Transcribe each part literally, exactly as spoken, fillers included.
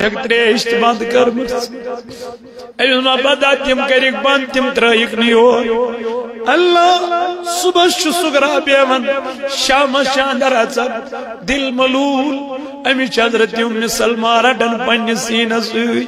چھکھ تریش تہِ بند کٔرمٕژ۔ أمِس ما پتہ، تِم کٔرِکھ بند، تِم ترٲیِکھ نہٕ یور۔ اللہ، صبحس چھُ سُگرا بیٚہوان، شامس چھِ اندر اژان، دل ملول۔ أمِس چھِ حضرت ام سلمہ رٹان پننِس سیٖنس سۭتۍ۔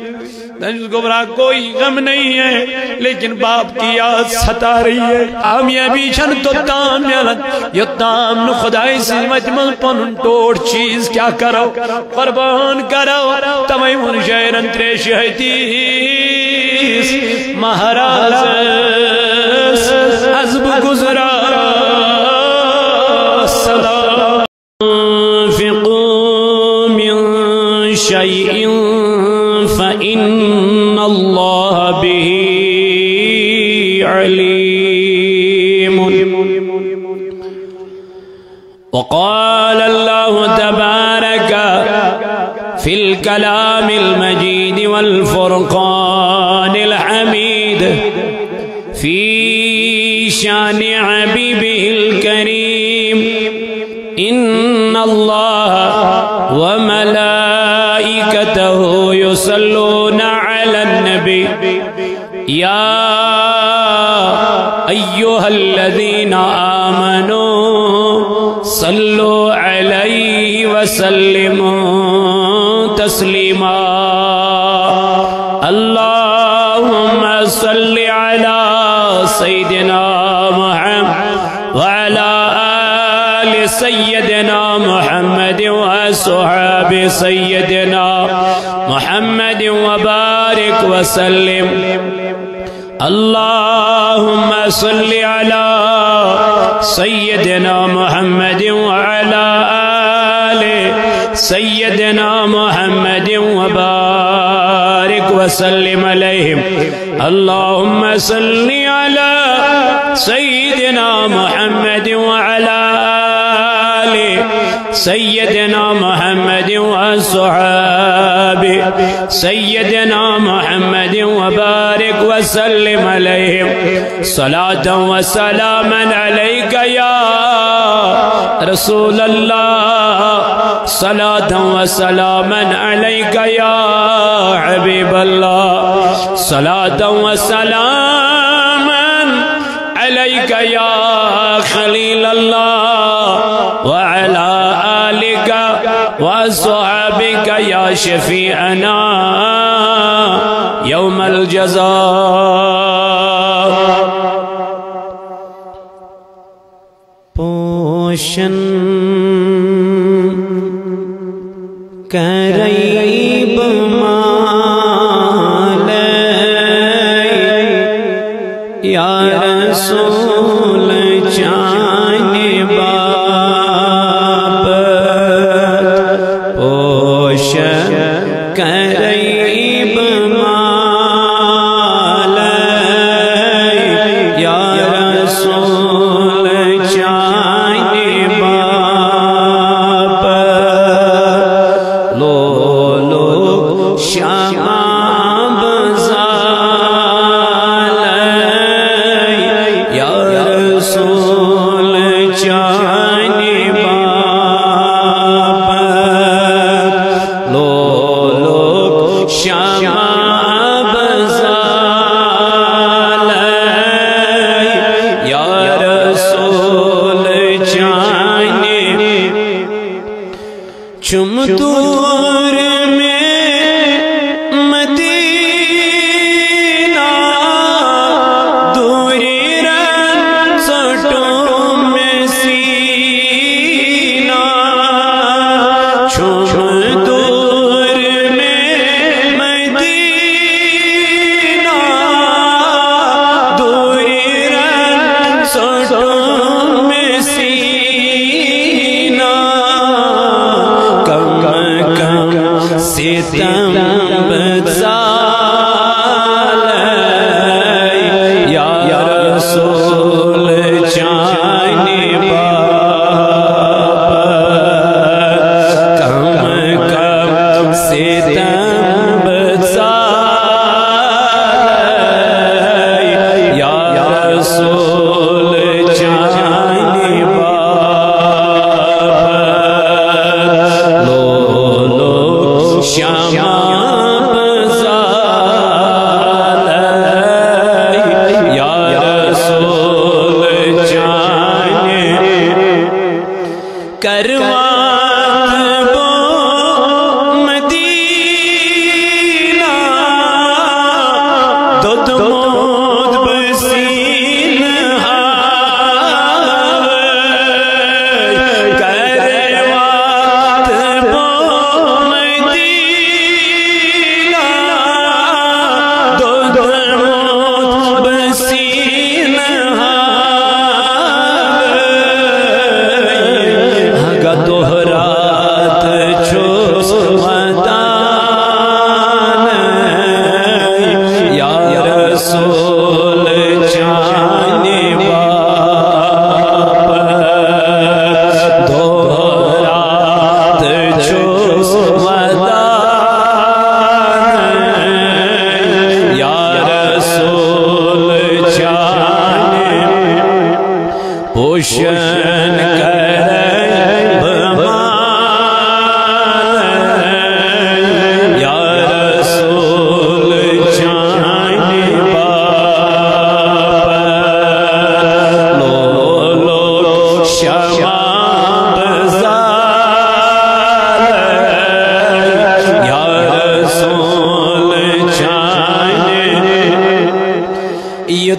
دپان چھُس، گوبرا، کوئی غم نہیں ہے، لیکن باپ کی یاد ستا رہی ہے۔ کامیابی چھنہٕ توٚتام میلان، یوٚتام نہٕ خداے سٕنٛزِ وتہِ منٛز پنُن ٹوٹھ چیٖز کیٛاہ کرو، قربان کرو۔ توے ووٚن شٲعرن تریشہِ حدیث مہرازس، از بہٕ گُزران سلام۔ أنفقوا من شيء فإن الله به عليم. وقال الله تبارك في الكلام المجيد والفرقان الحميد في شان حبيبه الكريم: إن الله وملائكته يصلون على النبي، يا أيها الذين آمنوا صلوا عليه وسلموا تسليما. اللهم صل على سيدنا محمد وعلى آل سيدنا محمد وصحاب سيدنا محمد وبارك وسلم. اللهم صل على سيدنا محمد وعلى آل سيدنا محمد وبارك وسلم عليهم. اللهم صل على سيدنا محمد وعلى آل سيدنا محمد وأصحاب سيدنا محمد وبارك وسلم عليهم. صلاة وسلاما عليك يا رسول الله، صلاة وسلاما عليك يا حبيب الله، صلاة وسلاما عليك يا خليل الله، وعلى آلك وأصحابك يا شفيعنا يوم الجزاء. پوشن کرئی بہ مالے، یا رسول چانہ باپتھ، پوشن کرئی بہ مالے، یا رسول چانہ باپتھ۔ لولوک شمع بزالے، یا رسول چانہ باپتھ۔ لولوک شمع بزالے، یا رسول چانہ۔ چھُم دوٗر مےٚ مدیٖنہ، دوٗرِ رنٛگ ژوٚٹُم مےٚ سیٖنہ۔ چھُم دوٗر مےٚ مدیٖنہ، دوٗرِ رنٛگ ژوٚٹُم مےٚ سیٖنہ۔ کم کم ستم بزالے، یا رسول چانہ باپتھ۔ کم کم ستم بزالے، یا رسول چانہ باپتھ۔ لولوک شمع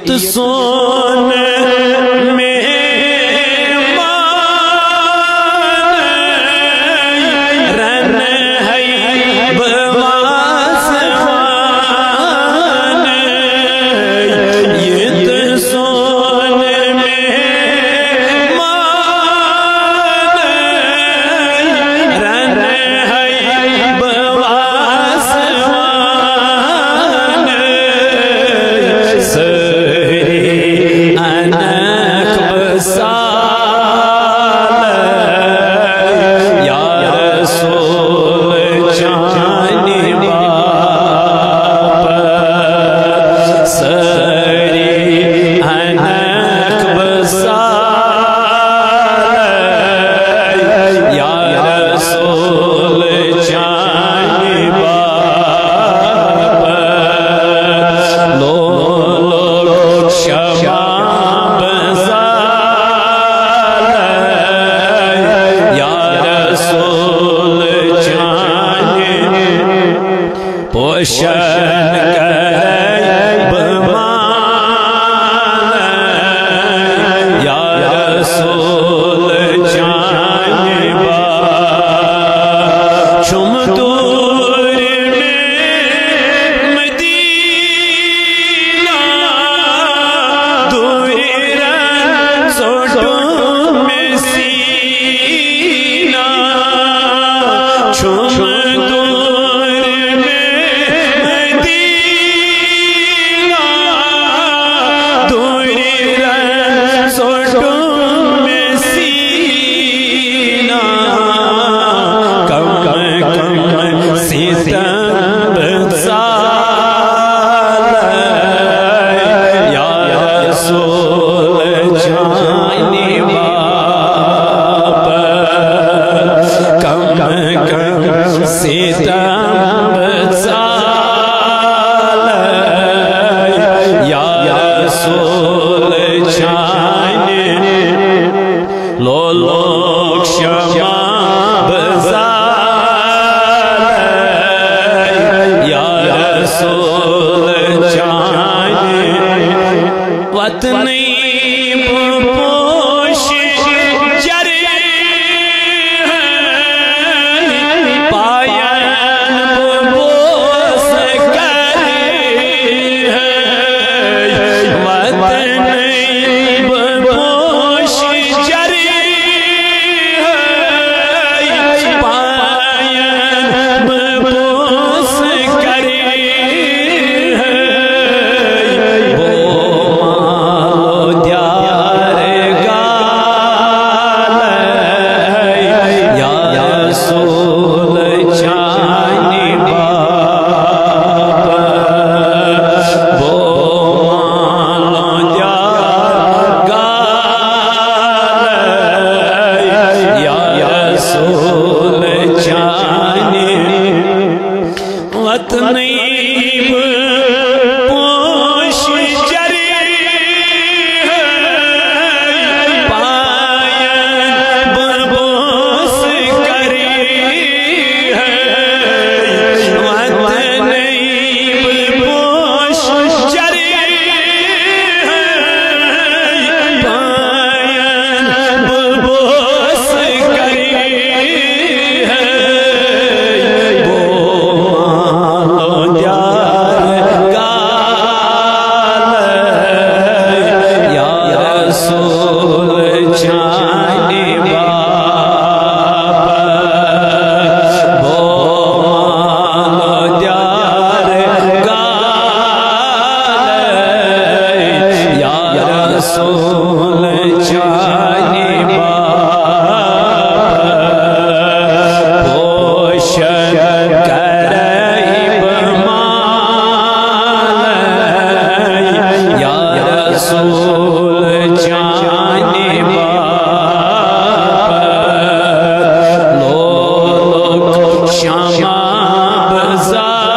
تہٕ سون مہمان رنہٕ ہے بہٕ وازوان۔ یہِ تہٕ سون مہمان رنہٕ ہے بہٕ وازوان۔ سٲری انکھ بہٕ سالے، یا رسول چانہِ باپتھ۔ سٲری انکھ بہٕ سالے، یا رسول چانہِ باپتھ۔ لولُک شمع بہٕ زالے، یا رسول چانہِ پوشن کرے بہٕ مالے، یا رسول چانہِ باپتھ۔ چھُم دوٗرِ مےٚ مدینہ، دوٗرِ رنٛگ ژوٚٹُم مےٚ سیٖنہ۔ چھُم دوٗرِ مےٚ مدینہ، دوٗرِ رنٛگ ژوٚٹُم مےٚ سیٖنہ۔ کم کم سِتم بہٕ زالے، یا رسول چانہِ باپتھ۔ کم کم سِتم بہٕ زالے، یا رسول چانہِ۔ لولُک شمع بہٕ زالے، یا رسول چانہِ۔ وطنٕے بہٕ پوشہٕ چرٕے، پایَن بہٕ بوسہٕ کرٕے۔ وطنٕے بہٕ پوشہٕ چرٕے، پایَن بہٕ بوسہٕ کرٕے۔ بو مالو دیار گالے، یا رسول چانہِ باپتھ۔ بو مالو دیار گالے، یا رسول چانہِ۔ وطنٕے بہٕ پوشہٕ چرٕے، پایَن بہٕ بوسہٕ کرٕے۔ وطنٕے بہٕ پوشہٕ چرٕے، پایَن بہٕ بوسہٕ کرٕے۔ بو مالو دیار گالے، یا رسول چانہِ باپتھ۔ بو مالو دیار گالے، یا رسول چانہِ باپتھ۔ پوشن کرے بہٕ مالے، یا رسول چانہِ باپتھ۔ لولُک شمع بہٕ زالے،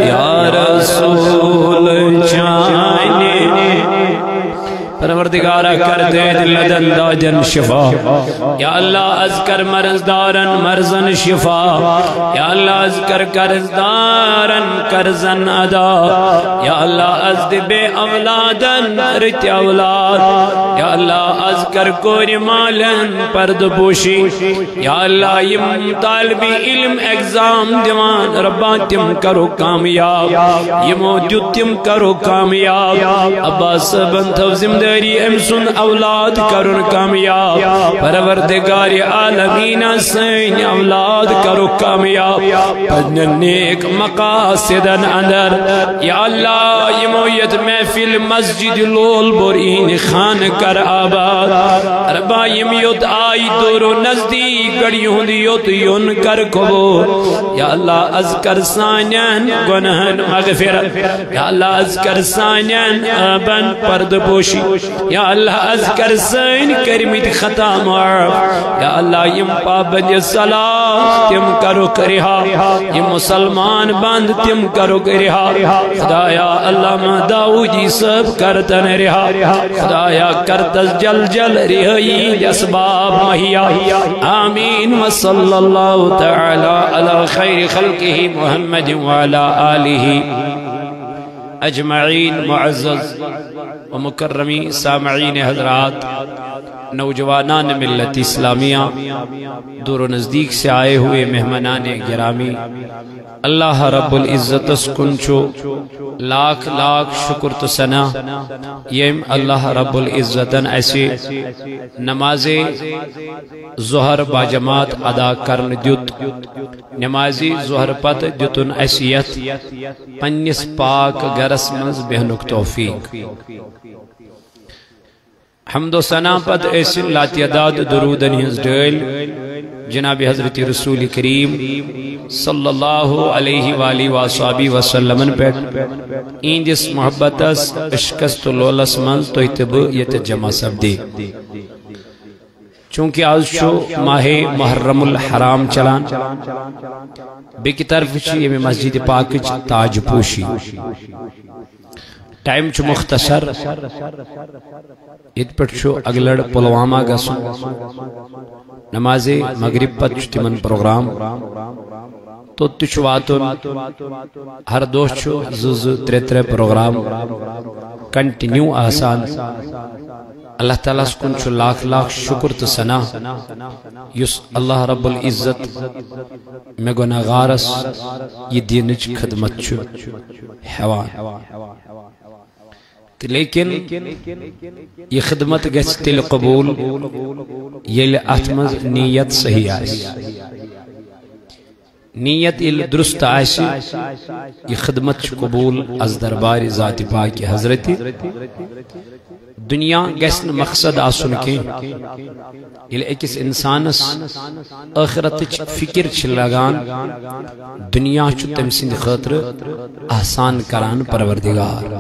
یا رسول چانہِ۔ پروردگارا، کر دے دل دن دادن شفا۔ یا اللہ، از کر مرض دارن مرضن شفا۔ یا اللہ، از کر قرض دارن قرضن ادا۔ یا اللہ، از دِ بے اولادن رٕتۍ اولاد۔ یا اللہ، از کر کورِ مالن پردٕ پوشی۔ یا اللہ، یِم طالب علم ایگزام دِوان، ربا تِم کرو کامیاب۔ یِمو دیُت تِم کرو کامیاب۔ عباس صٲبن تھٲو ذمہٕ دٲری أمۍ سُنٛد اولاد کرُن کامیاب۔ پروردگار عالمین، سٲنۍ اولاد کرو کامیاب پننٮ۪ن نیک مقاصدن اندر۔ یا اللہ، یِمو یتھ محفل مسجد لول بور اِہِنٛدِ خانہٕ کر آباد۔ ربا، یِم یوٚت آیہِ دور و نزدیک، گڑ یِہُنٛد یوٚت یُن کر قبول۔ یا اللہ، از کر سانٮ۪ن گۄناہن مغفرت۔ یا اللہ، از کر سانٮ۪ن عٲبن پردٕ پوشی۔ یا اللہ، از کر سٲنۍ کٔرمٕتۍ خطا معاف۔ یا اللہ، یِم پابند صلاة تِم کرُکھ رہا، یِم مسلمان بند تِم کرُکھ رہا۔ خدایا، علامہ داؤدی صٲب کرتن رہا۔ خدایا، کرتس جل جل رہٲیی ہٕنٛدۍ اسباب مہیا۔ آمین۔ وصلی اللہ تعالی علی خیر خلقہ محمد وعلی آلہ اجمعین۔ معزز و مکرمین سامعین حضرات، نوجوانان ملت اسلامیہ، دور و نزدیک سے آئے ہوئے مہمانان گرامی، اللہ رب العزتس کُن چھُ لاکھ لاکھ شکر تہٕ ثنا، ییٚمۍ اللہ رب العزتن اسہِ نماز ظہر باجماعت ادا کرنہٕ دیُت۔ نماز ظہر پتہٕ دیُتُن اسہِ یتھ پننِس پاک گرس منٛز بیہنُک توفیق۔ حمد و ثنا پتہٕ ٲسِن لاتعداد درودن ہٕنٛز ڈٲلۍ جناب حضرت رسول کریم صلی اللہ علیہ وآلہ وصحبہ وسلمن پٮ۪ٹھ، اِہِنٛدِس محبتس، عشقس تہٕ لولس منٛز تُہۍ تہٕ بہٕ ییٚتٮ۪تھ جمع سپدے۔ چونکہ آز چھُ ماہ محرم الحرام چلان، بیٚکہِ طرفہٕ چھِ ییٚمہِ مسجد پاکٕچ تاج پوشی۔ ٹائم چھُ مختصر، ییٚتہِ پٮ۪ٹھ چھُ اگلڑ پلوامہ گژھُن، نماز مغرب پتہٕ چھُ تِمن پروگرام، توٚت تہِ چھُ واتُن۔ ہر دۄہ چھُ زٕ زٕ ترٛےٚ ترٛےٚ پروگرام کنٹینیو آسان۔ اللہ تعالیٰ ہس کُن چھُ لاکھ لاکھ شکر تہٕ ثنا، یُس اللہ رب العزت مےٚ گۄناہگارس یہِ دینٕچ خدمت چھُ ہٮ۪وان۔ تہٕ لیکن یہِ خدمت گژھِ تیٚلہِ قبول، ییٚلہِ اتھ منٛز نیت صحیح آسہِ۔ نیت ییٚلہِ درست آسہِ، یہِ خدمت چھِ قبول از دربارِ ذاتِ پاکِ حضرتِ۔ دنیا گژھِ نہٕ مقصد آسُن کینٛہہ۔ ییٚلہِ أکِس انسانس ٲخرتٕچ فکر چھِ لگان، دنیا چھُ تٔمۍ سٕنٛدِ خٲطرٕ آسان کران پروردگار۔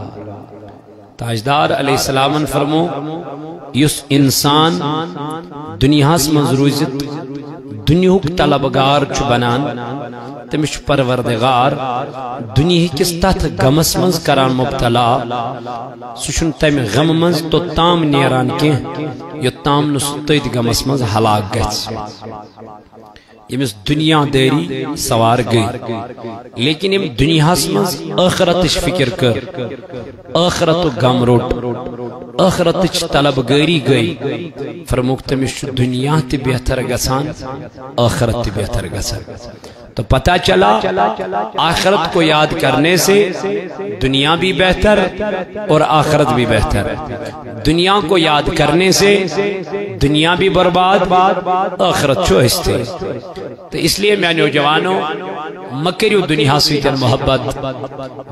تاجدار علیہ السلامن فرمو، یُس انسان دنیاہس منٛز روٗزِتھ دنیہُک طلبگار چھُ بنان، تٔمِس چھُ پروردگار دنیہٕ کِس تتھ غمس منٛز کران مبتلا، سُہ چھُنہٕ تمہِ غمہٕ منٛز توٚتام نیران کینٛہہ، یوٚتام نہٕ سُہ تٔتھۍ غمس منٛز ہلاک گژھِ۔ ییٚمِس دنیا دٲری سوار گٔے، لیکن ییٚمۍ دنیاہس منٛز ٲخرتٕچ فکر کٔر، ٲخرتُک غم روٚٹ، ٲخرتٕچ طلبگٲری گٔے، فرمووُکھ، تٔمِس چھُ دنیا تہِ بہتر گژھان، ٲخرت تہِ بہتر گژھان۔ تو پتہ چلا، آخرت کو یاد کرنے سے دنیا بھی بہتر اور آخرت بھی بہتر۔ دنیا کو یاد کرنے سے دنیا بھی برباد، آخرت چھو ہستے۔ تو اس لیے میانیو جوانو، مہ کٔرِو دنیا سۭتۍ محبت۔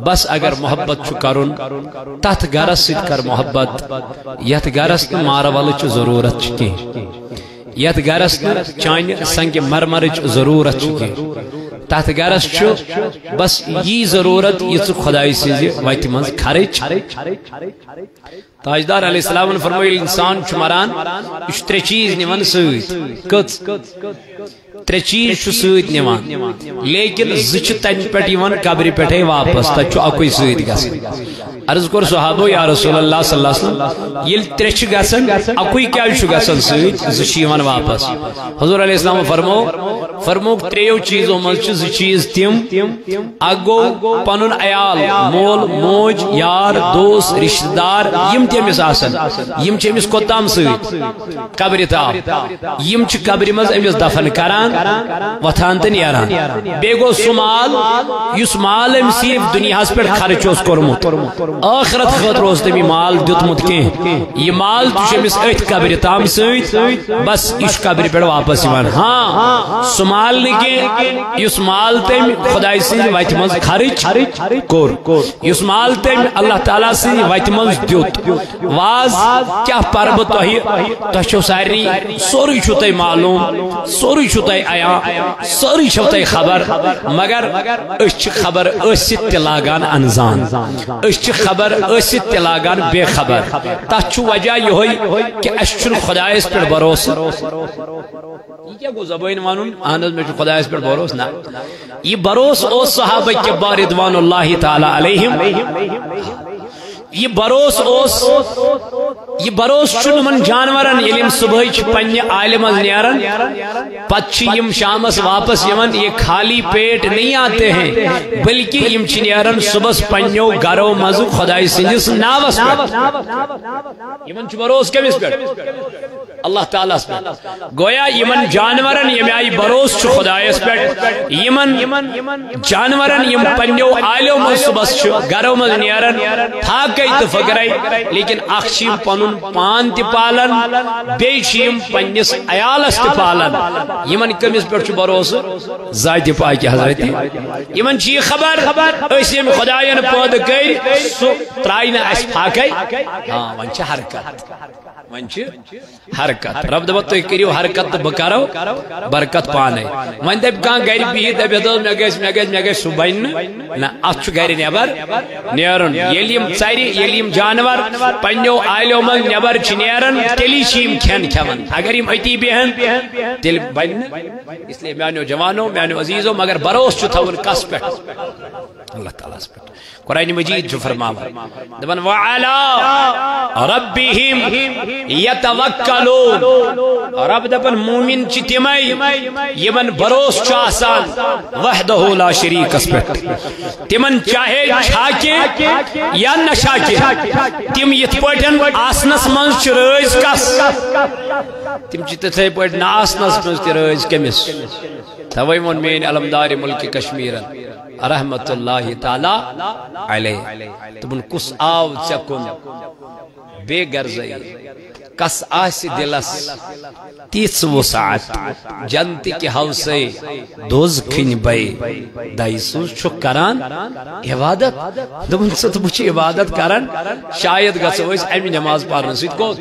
بس اگر محبت چھُ کرُن، تتھ گرس سۭتۍ کر محبت، یتھ گرس نہٕ مارولٕچ ضرورت چھِ کینٛہہ، یتھ گرس نہٕ چانہِ سنگ مرمرٕچ ضرورت چھِ کینٛہہ۔ تتھ گرس چھُ بس یی ضرورت، یہِ ژٕ خدایہِ سٕنٛزِ وتہِ منٛز خرٕچ۔ تاجدار علیہ السلام فرمٲیِو، انسان چھُ مران، یہِ چھُ ترٛےٚ چیٖز نِوان سۭتۍ۔ کٔژ؟ ترٛےٚ چیٖز چھُ سۭتۍ نِوان، لیکن زٕ چھِ تَمہِ پٮ۪ٹھ یِوان قبرِ پٮ۪ٹھَے واپس، تَتہِ چھُ اَکُے سۭتۍ گژھان۔ عرض کوٚر صحابو، یا رسول اللہ صلی اللہ علیہ وسلم، ییٚلہِ ترٛےٚ چھِ گژھان، اَکُے کیٛازِ چھُ گژھان سۭتۍ؟ زٕ چھِ یِوان واپس۔ حضور علیہ السلام فرمو، فرمووُکھ، ترٛیٚیو چیٖزو منٛز چھِ زٕ چیٖز تِم، اَکھ گوٚو پنُن عیال، مول، موج، یار، دوست، رشتہٕ دار، یِم تہِ أمِس آسن، یِم چھِ أمِس کوٚت تام سۭتۍ؟ قبرِ تام۔ یِم چھِ قبرِ منٛز أمِس دفن کران، وۄتھان تہٕ نیران۔ بیٚیہِ گوٚو سُہ مال، یُس مال أمۍ صرف دُنیاہَس پٮ۪ٹھ خرٕچ اوس کوٚرمُت، ٲخرت خٲطرٕ اوس تٔمۍ یہِ مال دیُتمُت کینٛہہ۔ یہِ مال تہِ چھُ أمِس أتھۍ قبرِ تام سۭتۍ، بس یہِ چھُ قبرِ پٮ۪ٹھ واپس یِوان۔ ہاں، سُہ مال نہٕ کینٛہہ، یُس مال تٔمۍ خۄداے سٕنٛزِ وتہِ منٛز خرٕچ کوٚر، یُس مال تٔمۍ اللہ تعالیٰ سٕنٛزِ وتہِ منٛز دیُت۔ واز کیٛاہ پرٕ بہٕ تۄہہِ؟ تۄہہِ چھو سارنٕے، سورُے چھُو تۄہہِ معلوم، سورُے چھُو تۄہہِ عیان، سٲرٕے چھو تۄہہِ خبر، مگر أسۍ چھِ خبر ٲسِتھ تہِ لاگان انزان۔ أسۍ چھِ خبر ٲسِتھ تہِ لاگان بے خبر۔ تتھ چھُ وجہ یِہوٚے کہِ اَسہِ چھُنہٕ خۄدایس پٮ۪ٹھ بھروسہٕ۔ یہِ کیٛاہ گوٚو زبٲنۍ ونُن؟ اہن حظ، مےٚ چھُ خۄدایس پٮ۪ٹھ بھروسہٕ۔ نہ، یہِ بھروسہٕ اوس صحابہ کہِ رضوان اللہ تعالیٰ علیہم۔ یہِ بھروسہٕ اوس، یہِ بھروسہٕ چھُنہٕ یِمن جانورن، ییٚلہِ یِم صبحٲے چھِ پننہِ آلہِ منٛز نیران، پتہٕ چھِ یِم شامس واپس یِوان، یہ خالی پیٹ نہیں آتے ہیں، بلکہ یِم چھِ نیران صبحس پننیو گرو منٛز خۄداے سٕنٛدِس ناوس پٮ۪ٹھ۔ یِمن چھُ بھروسہٕ کٔمِس پٮ۪ٹھ؟ اللہ تعالیٰ ہس پٮ۪ٹھ۔ گویا یِمن جانورن ییٚمہِ آیہِ بھروسہٕ چھُ خۄدایس پٮ۪ٹھ، یِمن جانورن یِم پننیو آلیو منٛز صبحس چھِ گرو منٛز نیران، فاقے تہٕ فقرے، لیکن اکھ چھِ یِم پنُن پان تہِ پالان، بیٚیہِ چھِ یِم پننِس عیالس تہِ پالان۔ یِمن کٔمِس پٮ۪ٹھ چھُ بھروسہٕ؟ ذاتِ پاکہِ حضرت۔ یِمن چھِ یہِ خبر، أسۍ ییٚمۍ خۄداین پٲدٕ کٔرۍ، سُہ ترٛایہِ نہٕ اَسہِ فاقے۔ ہاں، وۄنۍ چھِ حرکت، وۄنۍ چھِ حرکت۔ رب دپان، تُہۍ کٔرِو حرکت تہٕ بہٕ کرو برکت پانے۔ وۄنۍ دپہِ کانٛہہ گرِ بِہِتھ، دپہِ، "ہے دوست، مےٚ گژھِ، مےٚ گژھِ، مےٚ گژھِ سُہ بنہِ نہٕ۔" نہ، اتھ چھُ گرِ نٮ۪بر نیرُن۔ ییٚلہِ یِم ژرِ، ییٚلہِ یِم جانور پننیو آلیو منٛز نٮ۪بر چھِ نیران، تیٚلی چھِ یِم کھٮ۪ن کھٮ۪وان۔ اگر یِم أتی بیہن، تیٚلہِ بنہِ نہٕ۔ اس لیے میانیو جوانو، میانیو عزیزو، مگر بھروسہٕ چھُ تھاوُن کس پٮ۪ٹھ؟ اللہ تعالیٰ ہس پٮ۪ٹھ۔ قرآن مجید چھُ فرماوان، دپان، "وعلی ربہم یتوکلون۔" رب دپان، مومن چھِ تِمے یِمن بھروسہٕ چھُ آسان، وحدہ لا شریکس پٮ۪ٹھ۔ تِمن چاہے چھا کینٛہہ یا نہ چھا کینٛہہ، تِم یِتھ پٲٹھۍ آسنس منٛز چھِ رٲضۍ کس، تِم چھِ تِتھے پٲٹھۍ نہ آسنس منٛز تہِ رٲضۍ کٔمِس؟ توے ووٚن میٲنۍ علمدارِ ملکِ کشمیرن رحمت اللہ تعالیٰ علیہ۔ دوٚپُن، کُس آو ژےٚ کُن بے غرضی؟ کس آسہِ دلس تِژھ وسعت؟ جنتٕکۍ ہوسے دوز کھنۍ بے۔ دَے سُنٛد چھُکھ کران عبادت۔ دوٚپُن، ژٕ تہٕ بہٕ چھِ عبادت کران، شاید گژھو أسۍ امہِ نماز پرنہٕ سۭتۍ کوٚت؟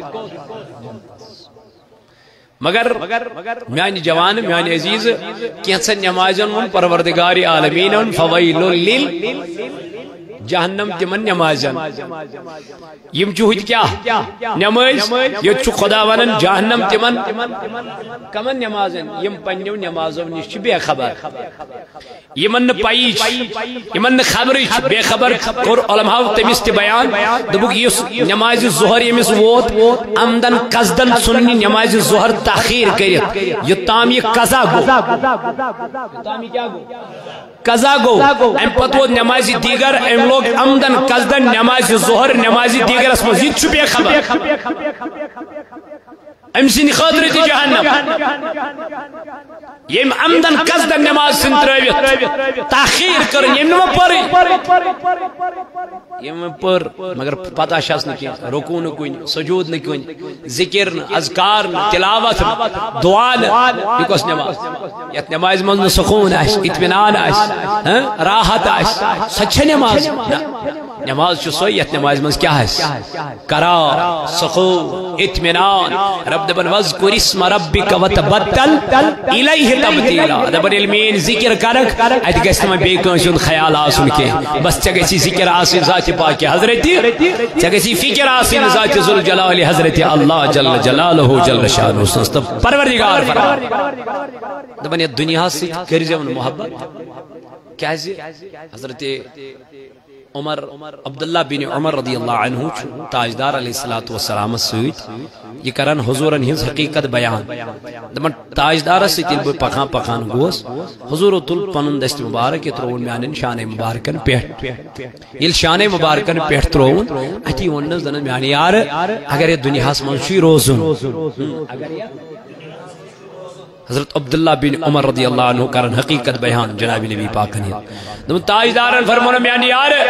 مگر میانہِ جوان، میانہِ عزیز، کینٛژن نمازن ووٚن پروردگار عالمینن، "فویل لل"، جہنم تِمن نمازن۔ یِم چھِ ہُتہِ کیٛاہ نمٲز؟ ییٚتہِ چھُ خدا ونان، جہنم تِمن کمن نمازن؟ یِم پننیو نمازو نِش چھِ بے خبر۔ یِمن نہٕ پَیی چھِ، یِمن نہٕ خبرٕے چھِ، بے خبر۔ کوٚر علماہو تٔمِس تہِ بیان، دوٚپُکھ، یُس نمازِ ظہر ییٚمِس ووت، عمدن قصدن ژھُن نہٕ نمازِ ظہر تاخیر کٔرِتھ، یوٚتام یہِ قضا گوٚو۔ یوٚتام یہِ کیٛاہ گوٚو؟ قضا گوٚو۔ اَمہِ پتہٕ ووت نمازِ دیگر، أمۍ لوگ عمدن قصدن نمازِ ظہر نمازِ دیگرس منٛز۔ یہِ تہِ چھُ بے خبر۔ أمۍ سٕنٛدِ خٲطرٕ تہِ جہنم۔ ییٚمۍ عمدن قصدن نماز ژھٕنۍ ترٲوِتھ، تاخیر کٔرٕن، ییٚمۍ نہٕ وۄنۍ پٔرٕے۔ ییٚمۍ وۄنۍ پٔر، مگر پتہ چھس نہٕ کینٛہہ، رکوع نہٕ کُنہِ، سجود نہٕ کُنہِ، ذکر نہٕ، اذکار نہٕ، تلاوت نہٕ، دعا نہٕ۔ یہِ کۄس نماز؟ یتھ نمازِ منٛز نہٕ سکوٗن آسہِ، اطمینان آسہِ، ہاں، راحت آسہِ، سۄ چھےٚ نماز؟ نہ۔ نماز چھُ سۄے یتھ نمازِ منٛز کیٛاہ آسہِ؟ قرار، سکون، اطمینان۔ رب دپان، "واذکر اسم ربک وتبتل الیہ تبتیلا۔" دپان، ییٚلہِ میٲنۍ ذکر کرکھ، اتہِ گژھِ نہٕ وۄنۍ بیٚیہِ کٲنٛسہِ ہُنٛد خیال آسُن کینٛہہ۔ بس ژےٚ گژھی ذکر آسٕنۍ ذاتِ پاکِ حضرت، ژےٚ گژھی فکر آسٕنۍ ذاتِ ذوالجلال حضرت اللہ جل جلالہ جل شانہ سٕنٛز۔ تہٕ پروردگار فرماوان، دپان، یتھ دنیاہس سۭتۍ کٔرۍزٮ۪و نہٕ محبت۔ کیازِ؟ حضرت عمر، عبداللہ بن عمر رضی اللہ عنہ چھُ تاجدار علیہ الصلوۃ والسلامس سۭتۍ یہِ کران حضوٗرن ہٕنٛز حقیٖقت بیان۔ دپان، تاجدارس سۭتۍ ییٚلہِ بہٕ پکان پکان گوس، حضوٗرو تُل پنُن دستِ مبارک، یہِ ترٛووُن میانٮ۪ن شانَے مبارکن پٮ۪ٹھ۔ ییٚلہِ شانَے مبارکن پٮ۪ٹھ ترٛووُن، اتی ووٚننس، دپنس، میانہِ یارٕ، اگر یتھ دُنیاہس منٛز چھُے روزُن، حضرت عبداللہ بن عمر رضی اللہ عنہ کرن حقیقت بیان جناب نبی پاکن ہٕنٛز۔ دوٚپُن، تاجدارن فرموو، میانہِ یارٕ،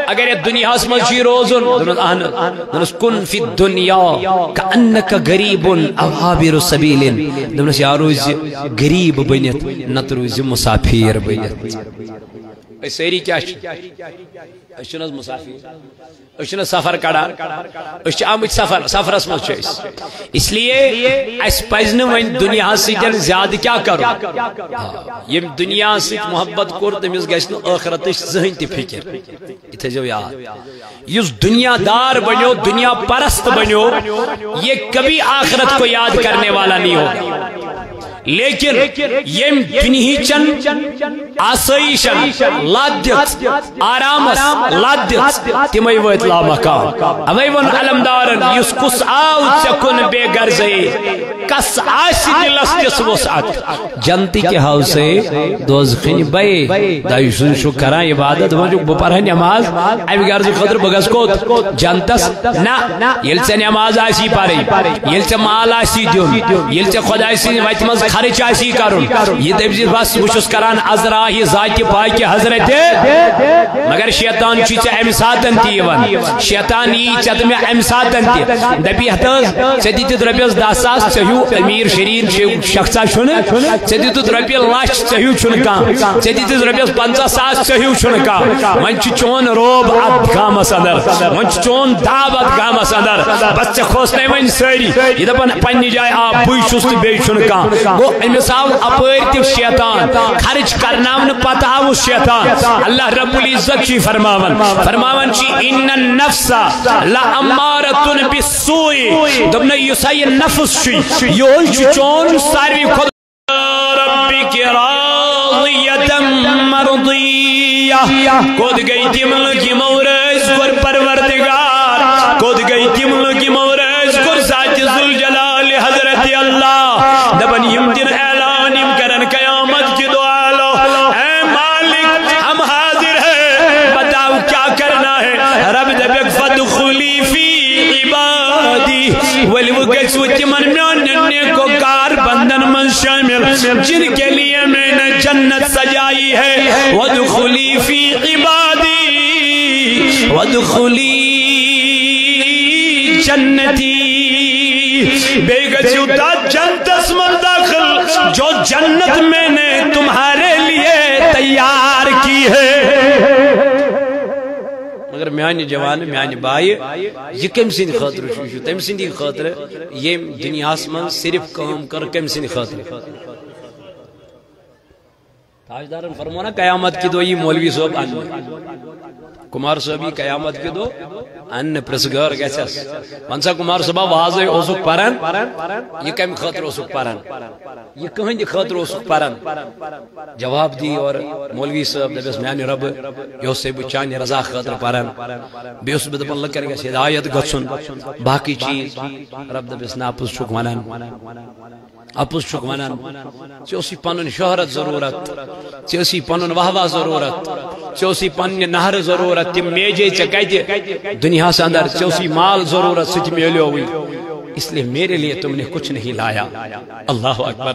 اگر یتھ دُنیاہس منٛز چھُے روزُن، دوٚپنس، اہن۔ دوٚپنس، کن فی الدنیا کأنک غریب او عابر سبیل۔ دوٚپنس، یا روزِ غریب بٔنِتھ، نتہٕ روزِ مسافر بٔنِتھ۔ أسۍ سٲری کیٛاہ چھِ؟ أسۍ چھِنہٕ حظ مسافر؟ أسۍ چھِنہٕ سفر کڑان؟ أسۍ چھِ آمٕتۍ سفر، سفرس منٛز چھِ أسۍ۔ اس لیے اَسہِ پزِ نہٕ وۄنۍ دُنیاہس سۭتۍ زیادٕ کیٛاہ کرُن۔ آ، ییٚمۍ دُنیاہس سۭتۍ محبت کوٚر، تٔمِس گژھِ نہٕ ٲخرتٕچ زٕہٕنۍ تہِ فکر۔ یہِ تھٲیزیو یاد۔ یُس دُنیا دار بنیو، دُنیا پرست بنیو، یہ کبھی آخرت کو یاد کرنے والا نہیں ہوگا۔ لیکن ییٚمۍ دُنہِچن آسٲیِشن لت دِژ، آرامس لت دِژ، تِمے وٲتۍ لامقام۔ اوے ووٚن علمدارن، یُس کُس آو ژےٚ کُن بے غرضے، کس آسہِ دِلس تِژھ وسعت؟ جنتٕکۍ ہاوسے، دوزخٕنۍ بے۔ دۄیہِ سُنٛد چھُ کران عبادت، دپان چھُکھ، بہٕ پرٕ ہا نٮ۪ماز، امہِ غرضہٕ خٲطرٕ بہٕ گژھٕ کوٚت؟ جنتس۔ نہ، ییٚلہِ ژےٚ نٮ۪ماز آسی پرٕنۍ، ییٚلہِ ژےٚ مال آسی دیُن، ییٚلہِ ژےٚ خۄداے سٕنٛزِ وتہِ منٛز خرٕچ آسی کرُن، یہِ دٔپۍ زِ بس بہٕ چھُس کران از راہِ ذاتِ پاکہِ حضرتِ۔ مگر شیطان چھُے ژےٚ امہِ ساتن تہِ یِوان، شیطان یی ژےٚ تہٕ مےٚ امہِ ساتن تہِ، دپہِ ہتہٕ حظ، ژےٚ دِتِتھ رۄپیس دہ ساس، ژےٚ ہیوٗ امیر شریٖن شخصا چھُنہٕ، ژےٚ دِتِتھ رۄپیہِ لچھ، ژےٚ ہیوٗ چھُنہٕ کانٛہہ، ژےٚ دِتِتھ رۄپیس پنٛژاہ ساس، ژےٚ ہیوٗ چھُنہٕ کانٛہہ۔ وۄنۍ چھُ چون روب اتھ گامس اندر، وۄنۍ چھُ چون داب اتھ گامس اندر، بس ژےٚ کھوژنَے وۄنۍ سٲری۔ یہِ دپان پننہِ جایہِ، آ، بٕے چھُس تہٕ بیٚیہِ چھُنہٕ کانٛہہ۔ گوٚو أمِس آو اپٲرۍ تہِ شیطان، خرٕچ کرناونہٕ پتہٕ آوُس شیطان۔ اللہ رب العزت چھُ فرماوان، فرماوان چھُ، ان النفس لامارۃ بالسوء۔ دوٚپنَے، یُس ہا یہِ نفس چھُ، یِہوٚے چھُ چون ساروی کھۄتہٕ ربک راضیۃ مرضیہ۔ کوٚت گٔے تِم لُکھ یِمو رٲضۍ کوٚر پروردگار؟ کوٚت گٔے تِم لُکھ یِمو رٲضۍ کوٚر ذاتِ ذوالجلال حضرت اللہ؟ دپان یِم دِن اعلان، یِم کرن قیامت کہِ دۄہ، آلو، اے مالک، ہم حاضر ہیں، بتاؤ کیا کرنا ہے؟ رب دپک، فادخلی فی عبادی، ؤلِو گٔژھِو تِمن میانٮ۪ن نیکوکار بندن منٛز شٲمِل، جن کے لیے میں نے جنت سجائی ہے۔ وادخلی فی عبادی، وادخلی جنتی، بیٚیہِ گٔژھِو تتھ جنتس منٛز داخل، جو جنت میں نے تمہارے لیے تیار کی ہے۔ مگر میانہِ جوان، میانہِ بایہِ، یہِ کٔمۍ سٕنٛدِ خٲطرٕ چھُ؟ یہِ چھُ تٔمۍ سٕنٛدِ خٲطرٕ، ییٚمۍ دُنیاہَس منٛز صرف کٲم کٔر۔ کٔمۍ سٕنٛدِ خٲطرٕ؟ تاجدارن فرموو نا، قیامت کہِ دۄہ یی مولوی صٲب اننہِ، کُمار صٲب یی قیامت کہِ دۄہ اننہِ، پرٛژھ گٲر گژھٮ۪س، وَن سا کُمار صٲبا، وازے اوسُکھ پران، یہِ کَمہِ خٲطرٕ اوسُکھ پران؟ یہِ کٕہٕنٛدِ خٲطرٕ اوسُکھ پران؟ جواب دی اورٕ مولوی صٲب، دَپٮ۪س، میٛانہِ رۄبہٕ، یہِ اوسَے بہٕ چانہِ رضا خٲطرٕ پران، بیٚیہِ اوسُس بہٕ دَپان لُکَن گژھِ ہدایت گژھُن، باقٕے چیٖز۔ رۄب دَپٮ۪س، نہ، اَپُز چھُکھ وَنان، اَپُز چھُکھ وَنان۔ ژےٚ اوسُے پَنُن شہرت ضروٗرت، ژےٚ اوسُے پَنُن واہ واہ ضروٗرت، ژےٚ اوسُے پَننہِ نہرٕ ضروٗرت، تِم میجے ژےٚ کَتہِ؟ دُنیاہَس اندر۔ ژےٚ اوسُے مال ضروٗرت، سُہ تہِ میلیووٕے۔ اس لیے میرے لیے تم نے کچھ نہیں لایا۔ اللہ اکبر۔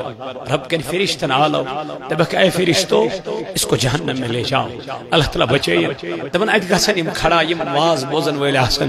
رب کَرِ فرشتن آلو، دَپَکھ، اے فرشتو، اس کو جہنم میں لے جاؤ۔ اللہ تعالیٰ بچٲیِن۔ دَپَن، اَتہِ گژھن یِم کھڑا، یِم واز بوزن وٲلۍ آسن۔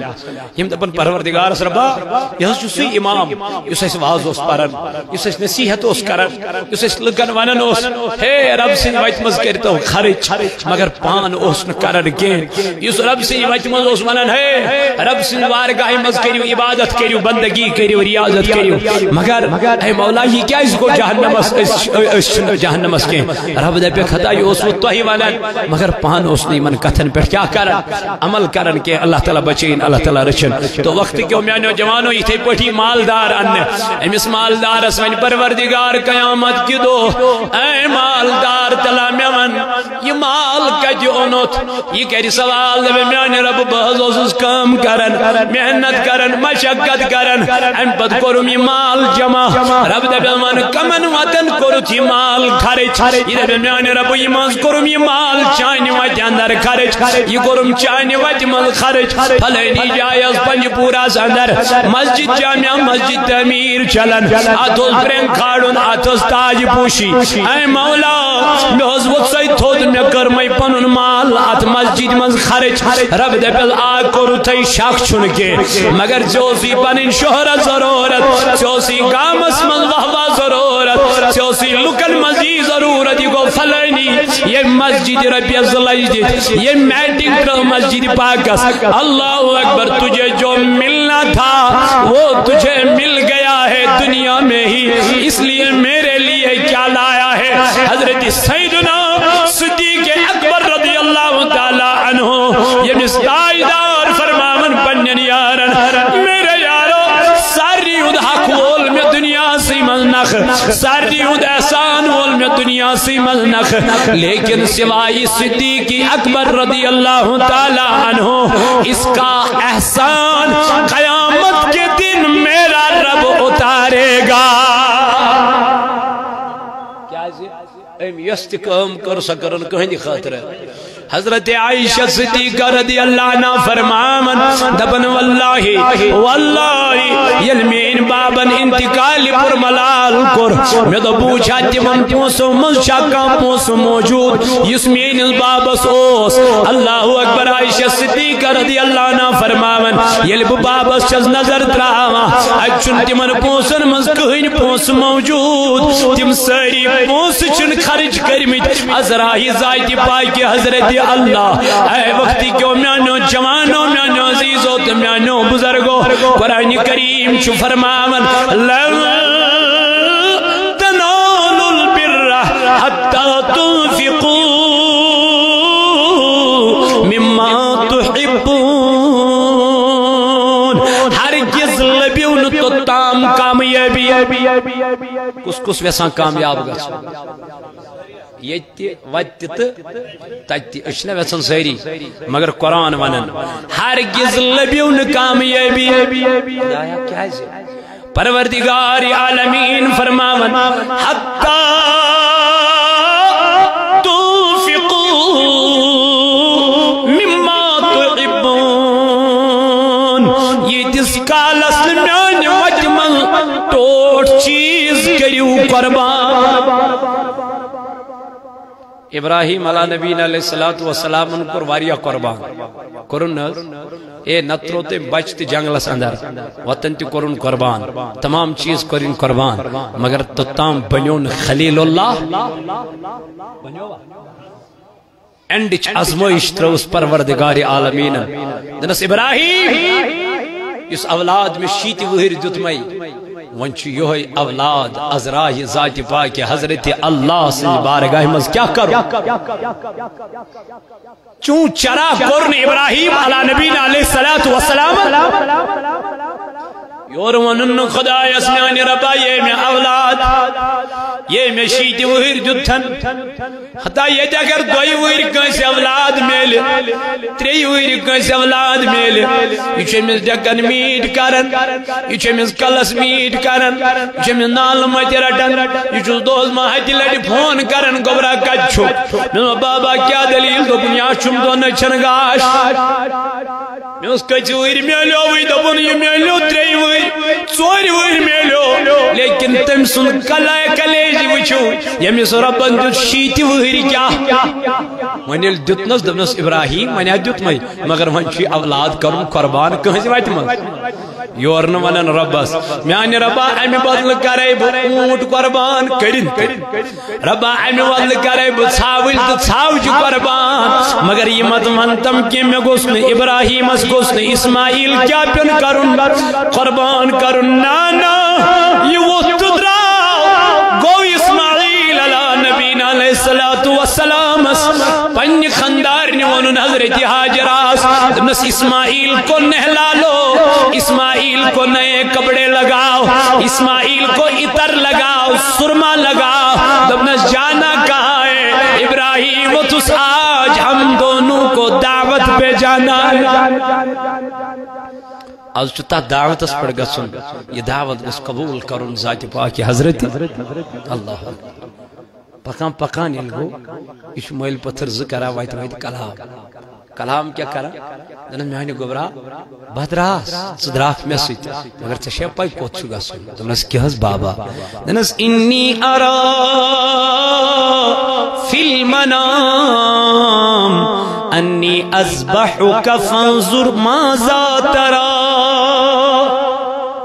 یِم دَپَن، پروردگارس رۄبا، یہِ حظ چھُ سُے امام، یُس اَسہِ واز اوس پران، یُس اَسہِ نصیحت اوس کران، یُس اَسہِ لُکن ونان اوس، ہے، رۄب سٕنٛدِ وتہِ منٛز کٔرۍتو خرٕچ، مگر پان اوس نہٕ کران کینٛہہ۔ یُس رۄب سٕنٛدِ وتہِ منٛز اوس ونان، ہے، رۄب سٕنٛدِ وارگاہہِ منٛز کٔرِو عبادت، کٔرِو بندگی، کٔرِو ریاضت، کٔرِو، مگر، ہے مولا، یہِ کیازِ گوٚو جہنمس؟ أسۍ، أسۍ چھِنہٕ جہنمس کینٛہہ۔ رۄب دَپہِ، خدا، یہِ اوسوٕ تۄہہِ ونان، مگر پان اوس نہٕ یِمن کتھن پٮ۪ٹھ کیٛاہ کران، عمل کران کینٛہہ۔ اللہ تعالیٰ بچٲیِن، اللہ تعالیٰ رٔچھِن۔ تو وقت کیو میانیو جوانو، یِتھے پٲٹھۍ مالدار اننہِ، أمِس مالدارس ونہِ پروردگار قیامت کہِ دۄہ، اے مالدار، تلا مےٚ ون، یہِ مال کتہِ تہِ اوٚنُتھ، یہِ کرِ سوال، دپہِ، "میانہِ رب، بہٕ حظ اوسُس کٲم کران، محنت کران، مشقت کران، امہِ پتہٕ کوٚرُم یہِ مال جمع۔" رب دپہِ، "وَن، کمن وتن کوٚرُتھ یہِ مال خرٕچ؟" یہِ دپہِ، "میانہِ رب، یہِ منٛز کوٚرُم یہِ مال چانہِ وتہِ اندر خرٕچ، یہِ کوٚرُم چانہِ وتہِ منٛز خرٕچ، فلٲنی جایہِ ٲس پنجہِ پوٗرس اندر مسجد جامع مسجد تعمیٖر چلان، اتھ اوس برٛنٛگ کھالُن، اتھ ٲس تاج پوشی، اے مولا، مےٚ حظ ووٚتھ سَے تھوٚد، مےٚ کٔر مَے پنُن مال اتھ مسجد منٛز خرٕچ۔" رب دپٮ۪ل، "آ، کوٚرُتھ تۄہہِ، شک چھُنہٕ کینٛہہ، مگر ژےٚ اوسُے پنٕنۍ شہرت ضروٗرت، ژےٚ اوسُے گامس منٛز واہ واہ ضروٗرت، ژےٚ اوسُے لُکن منٛز یی ضروٗرت، یہِ گوٚو فلٲنی، ییٚمۍ مسجد رۄپیس زٕ لچھ دِتھ، ییٚمۍ میٹنگ ترٲو مسجد پاکس۔" اللہ اکبر، تجھے جو ملنا تھا وہ تجھے مل گیا ہے دنیا میں ہی، اس لیے میرے لیے کیا لایا ہے؟ حضرت سیدنا صدیق اکبر رضی اللہ تعالیٰ عنہ، ییٚمِس تاجدار فرماون پننٮ۪ن یارن، میرے یارو، سارنٕے ہُنٛد حق وول مےٚ دُنیاہسٕے منٛز نکھٕ، سارنٕے ہُنٛد احسان وول مےٚ دُنیاہسٕے منٛز نکھٕ، لیکن سوائے صدیق اکبر رضی اللہ تعالیٰ عنہ، اس کا احسان قیامت کے دن میرا رب اتارے گا۔ کیازِ؟ أمۍ یۄس تہِ کٲم کٔر، سۄ کٔرٕن کٕہٕنٛدِ خٲطرٕ۔ حضرت عائشہ صدیقہ رضی اللہ عنہا فرماون، دپن، "واللہ، واللہ، ییٚلہِ میٲنۍ بابن انتقال پُر ملال کوٚر، مےٚ دوٚپ، بہٕ وٕچھِ ہا تِمن پونٛسو منٛز چھا کانٛہہ پونٛسہٕ موجود، یُس میٲنِس بابس اوس۔" اللہ اکبر، عائشہ صدیقہ رضی اللہ عنہا فرماون، ییٚلہِ بہٕ بابس چھَس نظر تراوان، اتہِ چھُنہٕ تِمن پونٛسن منٛز کٕہٕنۍ پونٛسہٕ موجود۔ تِم سٲری پونٛسہٕ چھِنہٕ خرٕچ کٔرمٕتۍ عذراہہِ ذاتِ پاکہِ حضرت اللہ۔ اے وقت کیو میانیو جوانو، میانیو عزیزو تہٕ میانیو بزرگو، قرآن کریم چھُ فرماوان، "لن تنالوا البر حتى تنفقوا مما تحبون۔" ہرگز لٔبِو نہٕ توٚتام کامیٲبی۔ کُس کُس یژھان کامیاب گژھُن؟ ییٚتہِ تہِ، وتہِ تہِ تہٕ تتہِ تہِ۔ أسۍ چھِنہ یژھان سٲری، مگر قرآن ونان، ہرگز لٔبِو نہٕ کامیٲبی۔ خدایا، کیازِ؟ پروردگار عالمین فرماون، "حتی تنفقوا مما تحبون"، ییٖتِس کالس نہٕ میانہِ وتہِ منٛز ٹوٹھ چیز کٔرِو قربان۔ ابراہیم علیٰ نبینا علیہ الصلوۃ والسلامن کوٚر واریاہ قربان، کوٚرُن نہ حظ؟ اے، نتہٕ ترٛوو تٔمۍ بچہٕ تہِ جنگلس اندر، وطن تہِ کوٚرُن قربان، تمام چیز کوٚرُن قربان، مگر توٚتام بنیو نہٕ خلیل اللہ۔ اینڈٕچ آزمٲیش ترٲوٕس پروردگار عالمیٖنن۔ دوٚپنس، ابراہیم، یُس اولاد مےٚ شیٖتہِ وٕہٕرۍ دیُتمَے، وۄنۍ چھُ یِہوٚے اولاد عذراہہِ ذاتِ پاکہِ حضرت اللہ سٕنٛزِ بارگاہہِ منٛز کیٛاہ کرُن؟ چون چرا کوٚر نہٕ ابراہیم علیٰ نبینا علیہ الصلوۃ والسلام۔ یورٕ ووٚنُن نہٕ خدایس، میانہِ رۄبا، یے مےٚ اولاد، یے مےٚ شیٖتہِ وٕہٕرۍ دیُتتھن۔ ہتا ییٚتہِ اگر دۄیہِ وٕہٕرۍ کٲنٛسہِ اولاد میلہِ، ترٛیٚیہِ وٕہٕرۍ کٲنٛسہِ اولاد میلہِ، یہِ چھُ أمِس ڈٮ۪کن میٖٹھۍ کران، یہِ چھُ أمِس کلس میٖٹھۍ کران، یہِ چھُ أمِس نالہٕ متہِ رٹان، یہِ چھُس دۄہس منٛز ہتہِ لٹہِ فون کران، گوٚبرا کتہِ چھُکھ؟ مےٚ دوٚپ، بابا، کیٛاہ دٔلیٖل؟ دوٚپُن، یا چھُم دۄن أچھن گاش۔ مےٚ اوس کٔژِ وٕہٕرۍ میلیووٕے، دوٚپُن، یہِ میلیو ترٛیٚیہِ وٕہٕرۍ، ژورِ وٕہٕرۍ میلیو، لیکن تٔمۍ سُنٛد کلے کلیج وٕچھِو، ییٚمِس رۄبن دیُت شیٖتہِ وٕہٕرۍ کیٛاہ؟ وۄنۍ ییٚلہِ دیُتنس، دوٚپنس، ابراہیم، وۄنۍ ہا دیُتمَے، مگر وۄنۍ چھُ یہِ اولاد کرُن قربان کٕہٕنٛزِ وتہِ منٛز۔ یورٕ نہٕ ونان رۄبس، میانہِ رۄبا، امہِ بدلہٕ کرے بہٕ اوٗنٹ قربان، کٔرِن تہِ۔ رۄبا، امہِ بدلہٕ کرے بہٕ ژھاوٕلۍ تہٕ ژھاوجہِ قربان، مگر یہِ مت ونتم کینٛہہ، مےٚ گوٚژھ نہٕ ابراہیمس، گوٚژھ نہٕ اسماعیل کیٛاہ پیوٚن کرُن، قربان کرُن۔ نا، نا، یہِ ووٚتھ تہٕ درٛاو۔ گوٚو اسماعیل علیٰ نبینا علیہ الصلوۃ والسلامس پننہِ خاندارنہِ ووٚنُن حضرت ہاجرس، دوٚپنس، اسماعیل کو نہلا لو، اسماعیل کو نئے کپڑے لگاؤ، اسماعیل کو عطر لگاؤ، سرما لگاؤ۔ دوٚپنس، جانا کہاں ہے؟ ابراہیم ووٚتھُس، آج ہم جانا۔ از چھُ تتھ دعوتس پٮ۪ٹھ گژھُن، یہِ دعوت گوٚژھ قبول کرُن ذاتِ پاکِ حضرت اللہ۔ پکان پکان ییٚلہِ گوٚو، یہِ چھُ مٔلۍ پٔتھٕر زٕ کران وتہِ وتہِ کلام۔ کلام کیٛاہ کران؟ دپان، میانہِ گوٚبرا، بہٕ درٛاس، ژٕ درٛاکھ مےٚ سۭتۍ، مگر ژےٚ چھےٚ پَے کوٚت چھُ گژھُن؟ دوٚپنَس، کیٛاہ حظ بابا؟ دوٚپنَس، انی ارا فی المنام انی اذبحک فانظر ماذا ترا۔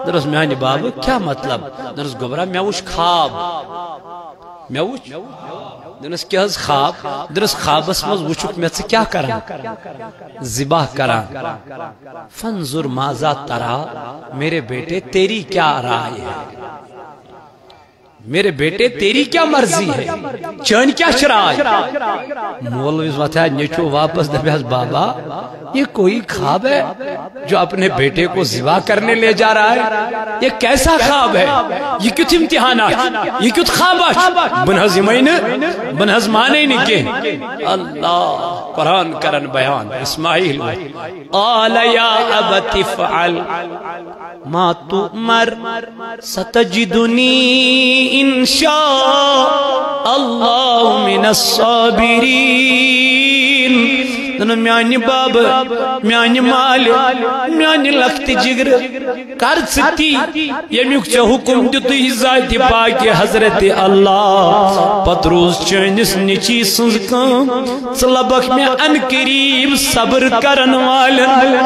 دوٚپنَس، میانہِ بابہٕ، کیٛاہ مطلب؟ دوٚپنَس، گوٚبرا، مےٚ وُچھ خواب۔ مےٚ وُچھ۔ دوٚپنَس، کیٛاہ حظ خواب؟ دوٚپنَس، خوابس منٛز وُچھُکھ مےٚ ژٕ کیٛاہ کران؟ ذبح کران۔ فانظر ماذا ترا، میرے بیٹے، تیری کیا رائے ہے؟ میرے بیٹے، تیری کیا مرضی ہے؟ چٲنۍ کیٛاہ چھِ راے؟ مولوی وۄتھان نیٚچوٗ واپس، دپیس، بابا، یہ کوئی خواب ہے جو اپنے بیٹے کو ذبح کرنے لے جا رہا ہے؟ یہ کیسا خواب ہے؟ یہ کیُتھ امتحان آ؟ یہ کیُتھ خواب آ؟ بہٕ نہ حظ یِمے نہٕ، بہٕ نہ حظ مانے نہٕ کینٛہہ۔ اللہ قرآن کرن بیان، اسماعیل، قال یا ابت افعل ما تؤمر ستجدنی ان شاء اللہ من الصابرین۔ دپان، میانہِ بابہٕ، میانہِ مالہِ، میانہِ لۄکٹہِ جگرٕ، کر ژٕ تی ییٚمیُک ژےٚ حُکم دیُتُے ذاتِ پاکِ حضرت اللہ۔ پتہٕ روٗز چٲنِس نیٚچی سٕنٛز کٲم، ژٕ لبکھ مےٚ ان قریب صبر کرن والٮ۪ن۔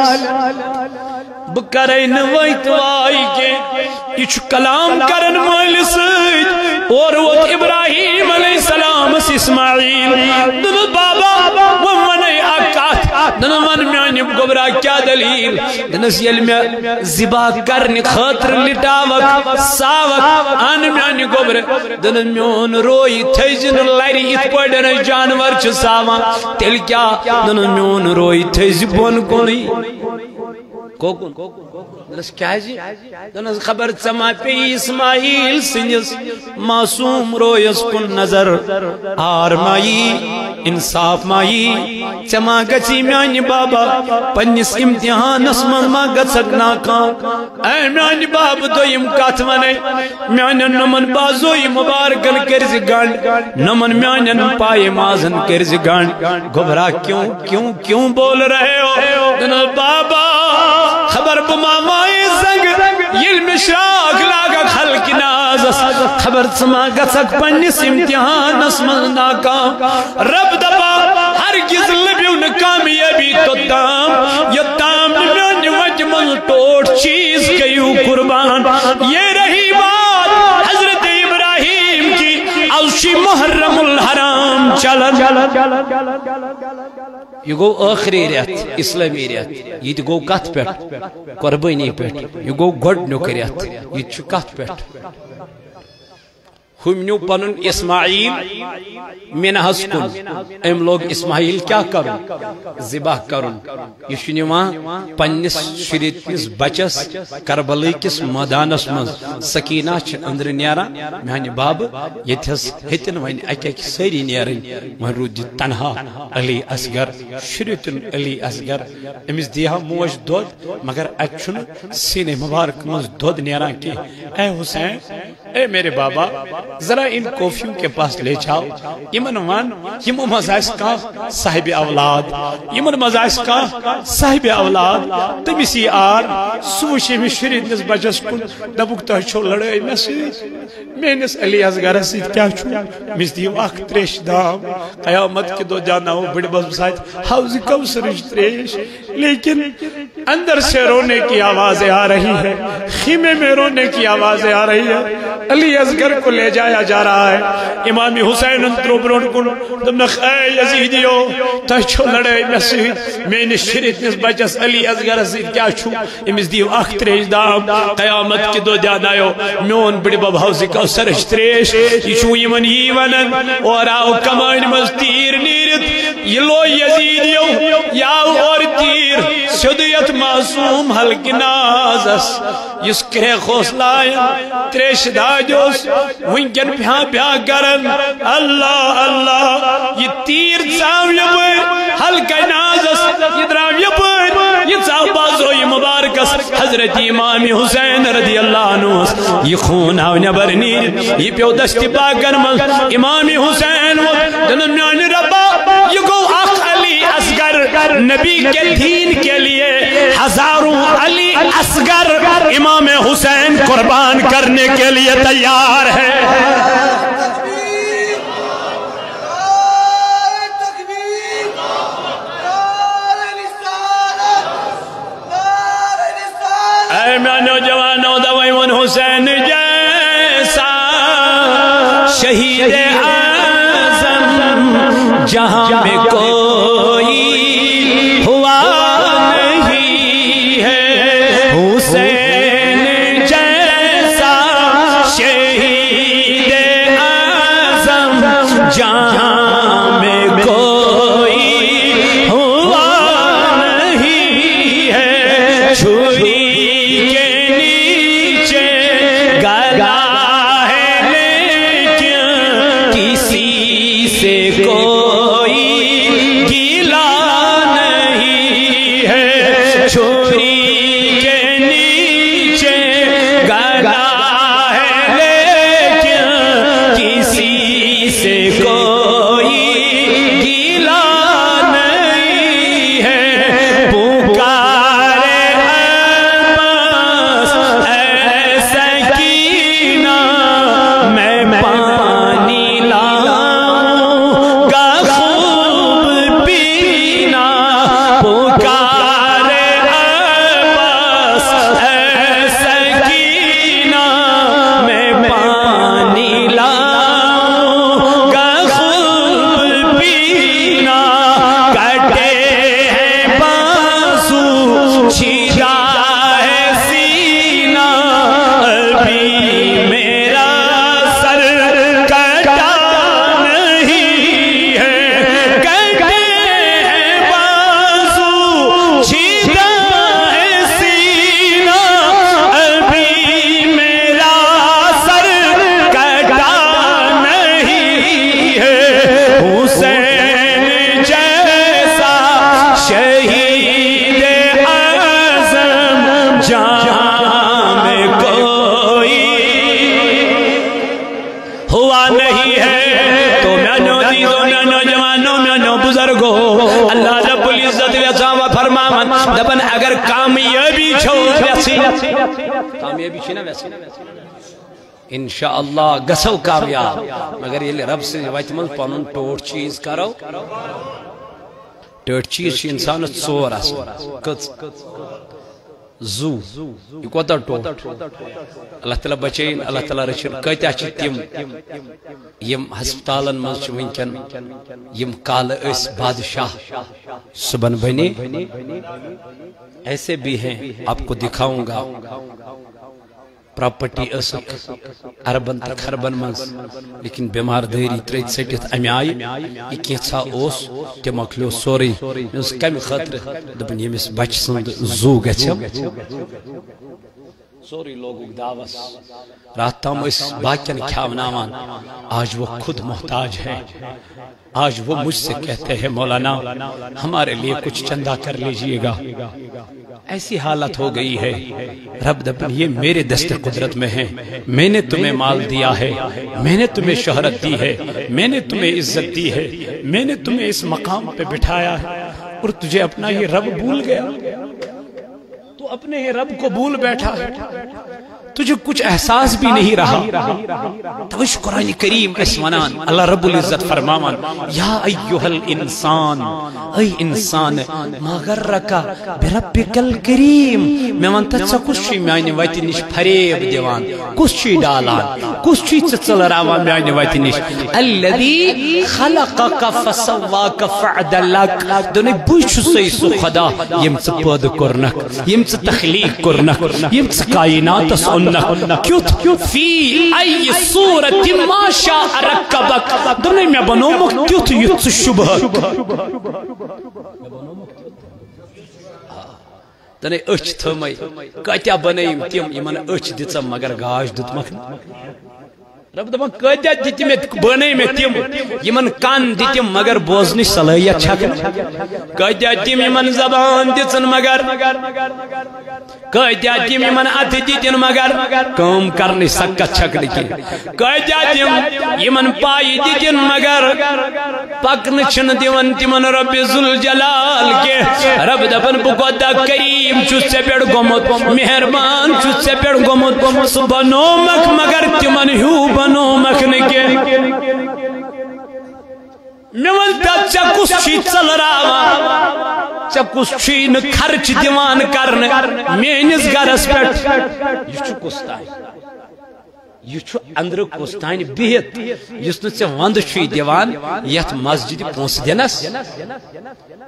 بہٕ کرے نہٕ وۄنۍ تہِ واے کینٛہہ۔ یہِ چھُ کلام کرن وٲلِس سۭتۍ۔ اورٕ ووت ابراہیم علیہ السلامس اسماعیل۔ دوٚپُن، بابا، وۄنۍ ونے اکھ کتھ۔ دوٚپُن، وَن میانہِ گوٚبرا، کیٛاہ دٔلیٖل؟ دوٚپنَس، ییٚلہِ مےٚ ذبح کرنہٕ خٲطرٕ لٹاوکھ، ساوکھ، ان میانہِ گوٚبرٕ۔ دوٚپُن، میون روے تھٲیزِ نہٕ لرِ، یِتھ پٲٹھۍ أسۍ جانور چھِ ساوان۔ تیٚلہِ کیٛاہ؟ دوٚپُن، میون روے تھٲیزِ بۄن کُنٕے۔ کوکُن؟ دوٚپنَس، کیٛازِ؟ دوٚپنَس، خبر ژےٚ ما پیٚیہِ اسماعیل سٕنٛدِس معصوم رویس کُن نظر؟ عار ما یی، انصاف ما یی؟ ژےٚ ما گژھی میانہِ بابا پننِس امتحانس منٛز ما گژھکھ ناکام؟ اے میانہِ بابہٕ، دوٚیِم کتھ ونے، میانٮ۪ن نۄمن بازویہِ مبارکن کٔرزِ گنڈ، نۄمن میانٮ۪ن پایہِ مازن کٔرزِ گنڈ۔ گوٚبرا، کیوں، کیوں، کیوں بول رہے ہو؟ دوٚپنَس، بابا، خبر بہٕ ما وایہِ زنٛگہٕ، ییٚلہِ مےٚ شراکھ لاگکھ ہلکہِ نازس، خبر ژٕ ما گژھکھ پننِس امتحانس منٛز ناکام۔ رب دپان، ہرگز لٔبِو نہٕ کامیٲبی توٚتام، یوٚتام نہٕ میانہِ وتہِ منٛز ٹوٹھ چیز کٔرِو قربان۔ یہ رہی بات حضرت ابراہیم کی، از چھُ محرم الحرام چلان۔ یہِ گوٚو ٲخری رٮ۪تھ، اسلٲمی رٮ۪تھ۔ یہِ تہِ گوٚو کتھ پٮ۪ٹھ؟ قۄربٲنی پٮ۪ٹھ۔ یہِ گوٚو گۄڈٕنیُک رٮ۪تھ۔ یہِ تہِ چھُ کتھ پٮ۪ٹھ؟ ہُمۍ نیوٗ پنُن اسماعیل مِنہَس کُن۔ أمۍ لوگ اسماعیل کیٛاہ کرُن؟ ذبح کرُن۔ یہِ چھُ نِوان پننِس شُرِتنِس بچس کربلہٕ کِس مٲدانس منٛز۔ سکینہ چھِ أنٛدرٕ نیران، میانہِ بابہٕ، ییٚتہِ حظ ہیٚتِن وۄنۍ اَکہِ اَکہِ سٲری نیرٕنۍ، وۄنۍ روٗد یہِ تنہا علی اصغر، شُرِتُن علی اصغر۔ أمِس دیٖہا موج دۄد، مگر اَتہِ چھُنہٕ سیٖنے مُبارک منٛز دۄد نیران کینٛہہ۔ اے حسین، اے میرے بابا، ذرا ان کوفیوں کے پاس لے جاؤ۔ یِمن وَن، یِمو منٛز آسہِ کانٛہہ صاحبِ اولاد، یِمن منٛز آسہِ کانٛہہ صاحبِ اولاد، تٔمِس یی آر، سُہ وٕچھِ أمِس شُرِتنِس بچس کُن، دَپُکھ، تۄہہِ چھو لڑٲے مےٚ سۭتۍ؟ میٲنِس علی اصغرس سۭتۍ کیٛاہ چھُ؟ أمِس دِیِو اکھ تریشہِ دام، قیامت کہِ دۄہ دیٛاناوو بٕڈِ بب سۭتۍ حوضِ کوثرٕچ تریش۔ لیکن اندر سے رونے کی آوازیں آ رہی ہے، خیمے میں رونے کی آوازیں آ رہی ہے۔ علی اصغر کو لے جایا جا رہا ہے۔ امام حسین ترٛوو برٛونٛٹھ کُن، دوٚپنَکھ، اے یزیدیو، تۄہہِ چھو لڑٲے مےٚ سۭتۍ، میٲنِس شُرِتنِس بچس علی اصغرس سۭتۍ کیٛاہ چھُ؟ أمِس دِیِو اکھ تریش دام، قیامت کہِ دۄہ دیٛانایو میون بٕڈِ بب حوضِ کوثرٕچ تریش۔ یہِ چھُ یِمن یی ونان، اورٕ آو کمانہِ منٛز تیٖر نیٖرِتھ، یہِ لوے یزیدیو، یہِ آو اورٕ تیٖر سیوٚدُے یتھ معصوم ہلکہِ نازس، یُس کرٛیکھ اوس لایان، تریشہِ دادِ اوس، وٕنکٮ۪ن پھیٛاں پھیٛاں کران، اللہ اللہ، یہِ تیٖر ژاو یپٲرۍ ہلکہِ نازس، یہِ درٛاو یپٲرۍ، یہِ ژاو بازوی مبارکس حضرت امام حسین رضی اللہ عنہ۔ یہِ خوٗن آو نٮ۪بر نیٖرِتھ، یہِ پیوٚو دستِ پاکن منٛز۔ امام حسین ووٚن، دوٚپُن، میانہِ ربا، یہِ گوٚو اکھ علی اصغر، نبی کے دین کے لیے ہزاروں علی اصغر امام حسین قربان کرنے کے لیے تیار ہے۔ اے میانو جوانو، دوے ون حسین جیسا شہید اعظم جہاں میں کوئی ہوا نہیں ہے۔ حسین جیسا شہید اعظم جہاں میں کوئی ہوا نہیں ہے۔ چھری کے نیچے گلا ہے، لیکن کسی سے کوئی گلا نہیں ہے۔ چھری کے نیچے گلا ہے، لیکن کسی سے کوئی گلا نہیں ہے۔ پکارے عباس، اے سکینہ، میں پانی لاؤں گا خوب پینا۔ پکارے عباس، اے سکینہ، میں پانی لاؤں گا خوب پینا۔ کٹے ہیں بازو، چھیدا ہے سینہ، ابھی میرا سر کٹا نہیں ہے۔ کٹے ہیں بازو، چھیدا ہے سینہ، ابھی میرا سر کٹا نہیں ہے۔ حسین جیسا شہید اعظم جہاں میں کوئی ہوا نہیں ہے۔ تو میانو عزیزو، میانو جوانو، میانو بزرگو، اللہ رب العزت یژھان و فرماوان، دپان اگر کامیابی چھو یژھان، کامیابی چھِ نا یژھان، انشاءاللہ گژھو کامیاب۔ مگر ییٚلہِ رب سٕنٛزِ وتہِ منٛز پنُن ٹوٹھ چیٖز کرو، ٹٲٹھۍ چیٖز چھِ انسانس ژور آسان۔ کٔژ؟ زُو۔ یہِ کوتاہ ٹوٹھ؟ اللہ تعالیٰ بچٲیِن، اللہ تعالیٰ رٔچھِن۔ کۭتیاہ چھِ تِم یِم ہسپتالن منٛز چھِ وٕنکٮ۪ن، یِم کالہٕ ٲسۍ بادشاہ، صبحن بنے؟ ایسے بھی ہیں، آپ کو دکھاؤں گا۔ پراپرٹی ٲسٕکھ اربن تہٕ خربن منٛز، لیکن بٮ۪مار دٲری ترٲوِتھ ژٔٹِتھ امہِ آیہِ۔ یہِ کینٛژھا اوس، تہِ مۄکلیو سورُے۔ مےٚ اوس کمہِ خٲطرٕ؟ دوٚپُن، ییٚمِس بچہٕ سُنٛد زُو گژھِ۔ سورُے لوگُکھ داوس۔ راتھ تام ٲسۍ باقین کھیاوناوان، آج وہ خود محتاج ہے۔ آج وہ مجھ سے کہتے ہیں، مولانا، ہمارے لیے کچھ چندہ کر لیجیے گا۔ ایسی حالت ہو گئی ہے۔ رب دپان، یہ میرے دست قدرت میں ہے، میں نے تمہیں مال دیا ہے، میں نے تمہیں شہرت دی ہے، میں نے تمہیں عزت دی ہے، میں نے تمہیں اس مقام پہ بٹھایا ہے، اور تجھے اپنا یہ رب بھول گیا۔ تو اپنے ہی رب کو بھول بیٹھا ہے، تجھے کچھ احساس بھی نہیں رہا۔ توش قرآن کریم اس ونان، اللہ رب العزت فرماوان، یا ایہا الانسان، اے انسان، ما غرک بربک الکریم۔ مےٚ وَن تہٕ، ژےٚ کُس چھُے میانہِ وتہِ نِش فریب دِوان؟ کُس چھُے ڈالان؟ کُس چھُے ژےٚ ژٔلراوان میانہِ وتہِ نِش؟ الذی خلقک فسواک فعدلک۔ دوٚپُن، بٕے چھُسَے سُہ خدا، ییٚمۍ ژٕ پٲدٕ کوٚرنکھ، ییٚمۍ ژٕ تخلیق کوٚرنکھ، ییٚمۍ ژٕ کائناتس اوٚننکھ۔ کیُتھ؟ فی ای صورت ما شاء رکبک۔ دوٚپُن، مےٚ بنوومُت تیُتھ، یُتھ ژٕ شوٗبہکھ۔ تنے أچھ تھٲمٕے، کٲتیٛاہ بنٲیِم تِم، یِمن أچھ دِژم مگر گاش دیُتمکھ نہٕ۔ رب دپان، کٲتیٛاہ دِتۍ مےٚ، بنٲے مےٚ تِم، یِمن کن دِتِم مگر بوزنٕچ صلٲحیت چھکھ نہٕ۔ کٲتیٛاہ تِم یِمن زبان دِژٕن مگر، کٲتیٛاہ تِم یِمن اتھٕ دِتِن مگر کٲم کرنٕچ سکت چھکھ نہٕ کینٛہہ۔ کٲتیٛاہ تِم یِمن پایہِ دِتِن مگر پکنہٕ چھِنہٕ دِوان تِمن رۄبِ ذوالجلال کینٛہہ۔ رۄب دپان، بہٕ کوتاہ کریم چھُس ژےٚ پٮ۪ٹھ گوٚمُت، مہربان چھُس ژےٚ پٮ۪ٹھ گوٚمُت۔ سُہ بنوومکھ مگر تِمن ہیوٗ بنوومکھ نہٕ کینٛہہ۔ مےٚ وَن تہٕ، ژےٚ کُس چھُے ژٔلراوان؟ ژےٚ کُس چھُے نہٕ خرچ دِوان کرنہٕ میٲنِس گرس پٮ۪ٹھ؟ یہِ چھُ کُس تام؟ یہِ چھُ أنٛدرٕ کُس تانۍ بِہِتھ، یُس نہٕ ژےٚ وَندٕ چھُے دِوان یَتھ مسجدِ پونٛسہٕ دِنَس،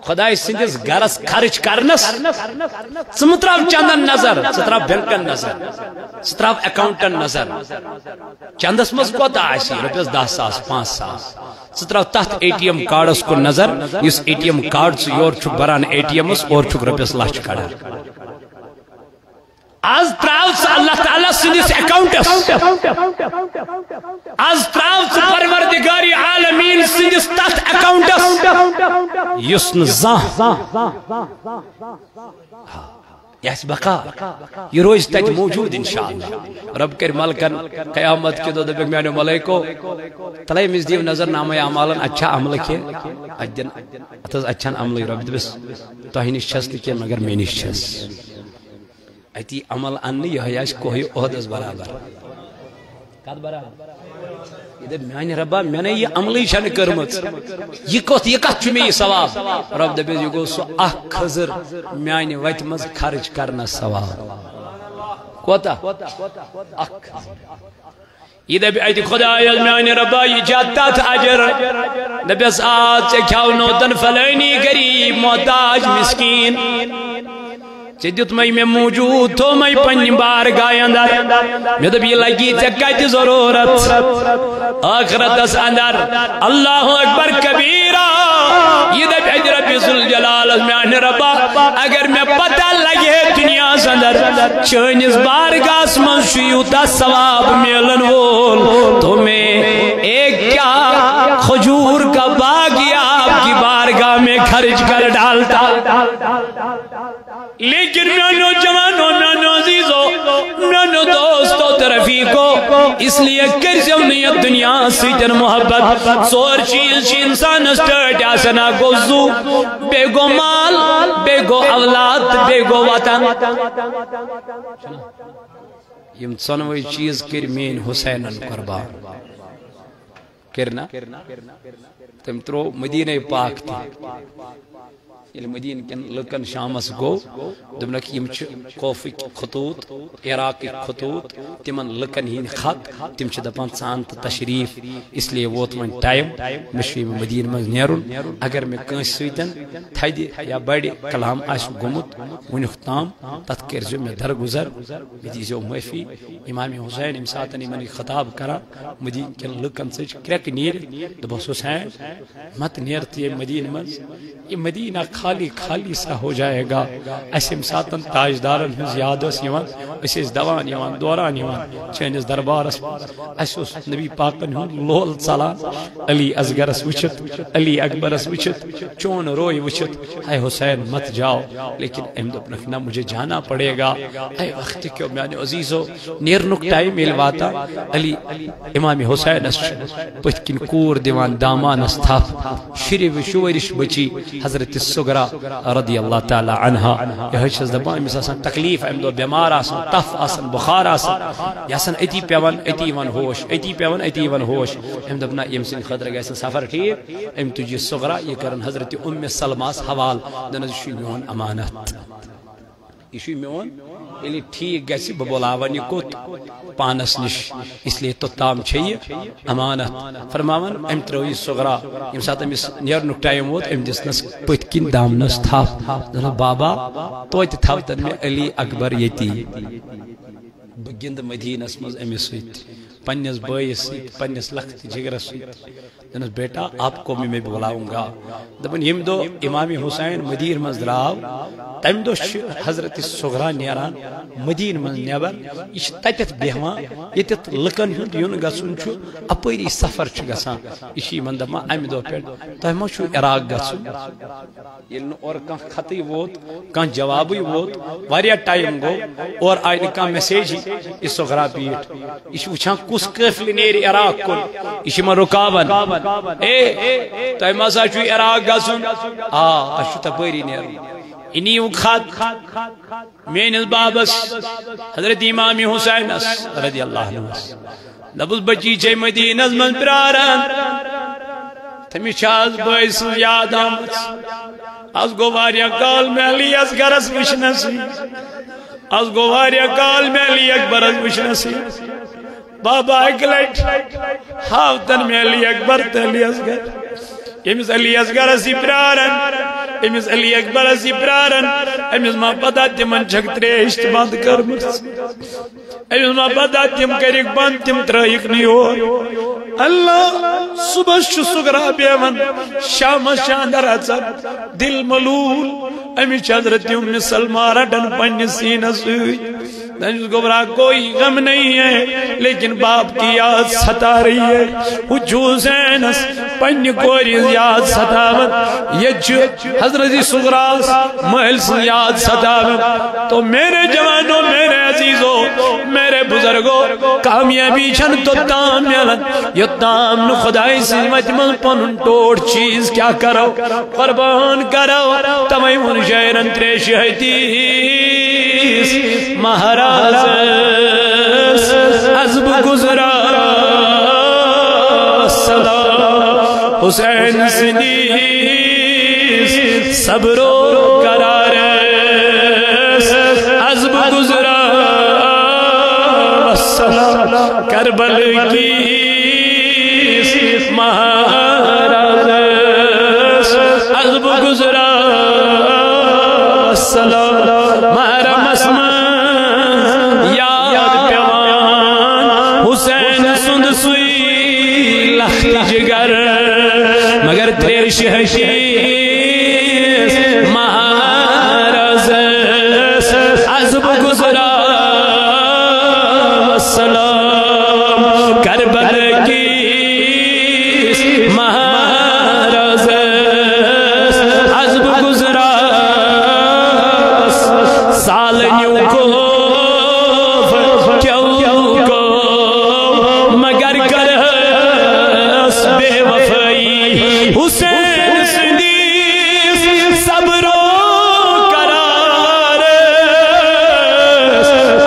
خۄداے سٕنٛدِس گَرَس خرٕچ کرنَس۔ ژٕ مہٕ ترٛاو چندن نظر، ژٕ ترٛاو بینکن نظر، ژٕ ترٛاو اکاؤنٹن نظر۔ چندس منٛز کوتاہ آسہِ؟ رۄپیَس دَہ ساس، پانٛژھ ساس۔ ژٕ ترٛاو تَتھ اے ٹی ایم کارڈَس کُن نظر، یُس اے ٹی ایم کارڈ ژٕ یورٕ چھُکھ بَران اے ٹی ایمَس، اورٕ چھُکھ رۄپیَس لَچھ کَڑان۔ از تراو ژٕ اللہ تعالیٰ سٕنٛدِس اکاؤنٹس۔ از تراو ژٕ پروردگار عالمین سٕنٛدِس تتھ اکاؤنٹس، یُس نہٕ زانٛہہ، یہِ آسہِ بقا، یہِ روزِ تتہِ موجود انشاءاللہ۔ رب کرِ ملکن قیامت کہِ دۄہ دپکھ، میانیو ملائکو، تلے أمِس دِیِو نظر نامہ اعمالن، اتہِ چھا عملہٕ کینٛہہ؟ اتہِ دِن، اتھ حظ، اتہِ چھنہٕ عملٕے۔ رب دپس، تۄہہِ نِش چھس نہٕ کینٛہہ مگر مےٚ نِش چھس۔ اتی عمل اننہٕ، یہے آسہِ کوہہِ احدس برابر۔ کتھ برابر؟ یہِ دپہِ، میانہِ ربا، مےٚ نے یہِ عملٕے چھنہٕ کٔرمٕژ۔ یہِ کتھ، یہِ کتھ چھُ مےٚ یہِ ثواب؟ رب دپٮ۪س، یہِ گوٚو سُہ اکھ کھٔزٕر میانہِ وتہِ منٛز خرٕچ کرنس ثواب۔ کوتاہ؟ اکھ کھٔزٕر۔ یہِ دپہِ اتہِ، خدایس، میانہِ ربا، یہِ چھا تتھ اجر؟ دپٮ۪س، آ، ژےٚ کھیاونوتن فلٲنی غریب، محتاج، مسکین۔ ژےٚ دیُتمَے مےٚ موجود، تھومَے پننہِ بارگاہ اندر۔ مےٚ دوٚپ، یہِ لگی ژےٚ کتہِ ضروٗرت؟ ٲخرتس اندر۔ اللہ اکبر کبیرا۔ یہِ دپہِ اتہِ رب ذوالجلالس، میانہِ ربا، اگر مےٚ پتہ لگہِ ہے دُنیاہس اندر چٲنِس بارگاہس منٛز چھُ یوٗتاہ ثواب میلن وول، تو میں ایک کیا کھجور کا باغ یا آپ کی بارگاہ میں خرچ کر ڈالتا۔ لیکن میانیو جوانو، میانیو عزیزو، میانیو دوستو تہٕ رفیقو، اس لیے کٔرزیو نہٕ یتھ دُنیاہس سۭتۍ محبت۔ ژور چیٖز چھِ انسانس ٹٲٹھۍ آسان، اکھ گوٚو زُو، بیٚیہِ گوٚو مال، بیٚیہِ گوٚو اولاد تہٕ بیٚیہِ گوٚو وطن۔ یِم ژۄنوَے چیٖز کٔرۍ میٲنۍ حسینن قربان۔ کٔرۍ نا؟ تٔمۍ ترٛوو مدیٖنَے پاک تہِ۔ ییٚلہِ مدیٖنہٕ کٮ۪ن لُکن شامس گوٚو، دوٚپنکھ، یِم چھِ کوفٕکۍ خطوٗط، عراقٕکۍ خطوٗط، تِمن لُکن ہٕنٛدۍ خط، تِم چھِ دپان، ژٕ اَن تہٕ تشریٖف، اس لیے ووت وۄنۍ ٹایم، مےٚ چھُ ییٚمہِ مدیٖنہٕ منٛز نیرُن۔ اگر مےٚ کٲنٛسہِ سۭتۍ تھدِ یا بڑِ کلام آسہِ گوٚمُت وُنیُک تام، تتھ کٔرۍزیو مےٚ درگُزر، مےٚ دیٖزیو معٲفی۔ امام حسین ییٚمہِ ساتہٕ یِمن یہِ خطاب کران، مدیٖنہٕ کٮ۪ن لُکن سۭتۍ چھِ کرٛٮ۪کہٕ نیٖرِتھ، دوٚپہس، حسین، مت نیر تہٕ ییٚمہِ مدیٖنہٕ منٛز، یہِ مدیٖنہ خالی خالی سا ہو جائے گا۔ اسہِ ییٚمہِ ساتن تاجدارن ہٕنٛز یاد ٲس یِوان، أسۍ ٲسۍ دوان یِوان، دوران یِوان چٲنِس دربارس منٛز۔ اسہِ اوس نبی پاکن ہُنٛد لول ژلان، علی اصغرس وٕچھِتھ، علی اکبرس وٕچھِتھ، چون روے وٕچھِتھ، اے حسین مت جاؤ۔ لیکن أمۍ دوٚپنکھ، نہ، مجھے جانا پڑے گا۔ اے وقت کیو میانیو عزیزو، نیرنُک ٹایم ییٚلہِ واتان، علی امام حسینس چھُ پٔتھۍ کِنۍ کوٗر دِوان دامانس تھپھ۔ شُرِ شُوٲرِش بچی حضرت صغرا رضی اللہ تعالیٰ عنہا۔ یِہوٚے چھَس دَپان، أمِس آسان تکلیٖف، اَمہِ دۄہ بٮ۪مار آسان، تَپھ آسان، بُخار آسان۔ یہِ آسان أتی پٮ۪وان، أتی یِوان ہوش، أتی پٮ۪وان، أتی یِوان ہوش۔ أمۍ دوٚپ، نہ، ییٚمہِ سٕنٛدِ خٲطرٕ گژھِ نہٕ سفر ٹھیٖک۔ أمۍ تُج یہِ صغرا، یہِ کٔرٕن حضرت اُمِ سلمہس حوالہٕ، دوٚپنَس، یہِ چھُے میون امانت۔ یہِ چھُے میون، ییٚلہِ ٹھیٖک گژھِ، بہٕ بُلاوَن یہِ کوٚت؟ پانَس نِش۔ اس لیے توٚت تام چھےٚ یہِ امانت۔ فرماوان، أمۍ ترٛٲو یہِ صغرا۔ ییٚمہِ ساتہٕ أمِس نیرنُک ٹایم ووت، أمۍ دِژنَس پٔتھۍ کِنۍ دامنَس تھپھ۔ دوٚپنَس، بابا، توتہِ تھاوتَن مےٚ علی اکبر ییٚتی۔ بہٕ گِنٛدٕ مدیٖنَس منٛز أمِس سۭتۍ۔ پننِس بٲیِس سۭتۍ، پننِس لۄکٹہِ جگرس سۭتۍ۔ دوٚپنس، "بیٹا، آپ کو بھی میں بلاؤں گا۔" دپان، ییٚمہِ دۄہ امام حسین مدینہ منٛز درٛاو، تمہِ دۄہ چھُ حضرت صغرا نیران مدینہ منٛز نٮ۪بر۔ یہِ چھِ تتٮ۪تھ بیٚہوان، ییٚتٮ۪تھ لُکن ہُنٛد یُن گژھُن چھُ، اپٲری سفر چھُ گژھان۔ یہِ چھُ یِمن دپان، "امہِ دۄہ پٮ۪ٹھ تۄہہِ ما چھُو عراق گژھُن؟" ییٚلہِ نہٕ اورٕ کانٛہہ خطٕے ووت، کانٛہہ جوابٕے ووت، واریاہ ٹایم گوٚو، اورٕ آیہِ نہٕ کانٛہہ میسیجٕے، یہِ صغرا بیٖٹھ۔ یہِ چھِ وٕچھان کُس قٲفلہٕ نیرِ عراق کُن، یہِ چھِ یِمن رُکاوان۔ "اے، تۄہہِ ما سا چھُو عراق گژھُن؟" "آ، اَسہِ چھُ تپٲری نیرُن۔" یہِ نِیِو خط میٲنِس بابس حضرت امام حسینس رضی اللہ عنہس۔ دوٚپُس، "بچی چھے مدینس منٛز پیاران، تٔمِس چھِ آز بٲے سٕنٛز یاد آمٕژ۔ از گوٚو واریاہ کال مےٚ علی اصغرس وٕچھنَسٕے۔ از گوٚو واریاہ کال مےٚ علی اکبرس وٕچھنَسٕے۔ بابا، اَکہِ لٹہِ ہاو تن مےٚ علی اکبر تہٕ علی اصغر۔" ییٚمِس علی اصغرس یہِ پیاران، ییٚمِس علی اکبرس یہِ پیاران، أمِس ما پتہ تِمن چھکھ تریش تہِ بند کٔرمٕژ؟ أمِس ما پتہ تِم کٔرِکھ بند، تِم ترٲیِکھ نہٕ یور؟ اللہ، صبحس چھُ صغرا بیہوان، شامس چھِ اندر اژان، دل ملول۔ أمِس چھِ حضرت ام سلمہ رٹان پننِس سیٖنس سۭتۍ۔ دپان چھُس، "گوبرا، کوئی غم نہیں ہے، لیکن باپ کی یاد ستا رہی ہے۔" ہُہ چھُ حسینس پننہِ کورِ ہٕنٛز یاد ستاوان۔ ییٚتہِ چھُ حضرت صغراہس مٲلۍ سٕنٛز یاد ستاوان۔ تو میرے جوانو، میرے عزیزو، میرے بزرگو، کامیابی چھنہٕ توٚتام میلان، یوٚتام نہٕ خدایہِ سٕنٛزِ وتہِ منٛز پنُن ٹوٹھ چیٖز کیٛاہ کرو، قربان کرو۔ توے ووٚن شٲعرن تریشہِ حدیث مہراز، از بہٕ گُزرا سلام حسین سٕنٛدِس صبر و قرار، از بہٕ گُزرا سلام کربل کی مہراز، از بہٕ گُزرا سلام محرمس منٛز یاد پیوان حسین سُنٛد سُے لخت جگر، مگر تریشہِ حدیث مہراز، از بہٕ گُزرا سلام کربل کی مہراز، از بہٕ گُزرا سالنیو کو کیوں کو، مگر کرس بے وفائی حسین سٕنٛدِس صبر و قرار،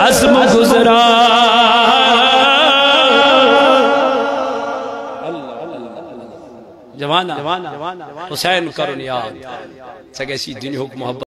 از بہٕ گُزرا۔ جوانا، حسین کرُن یاد، ژےٚ گژھی دُنیاہُک محبت۔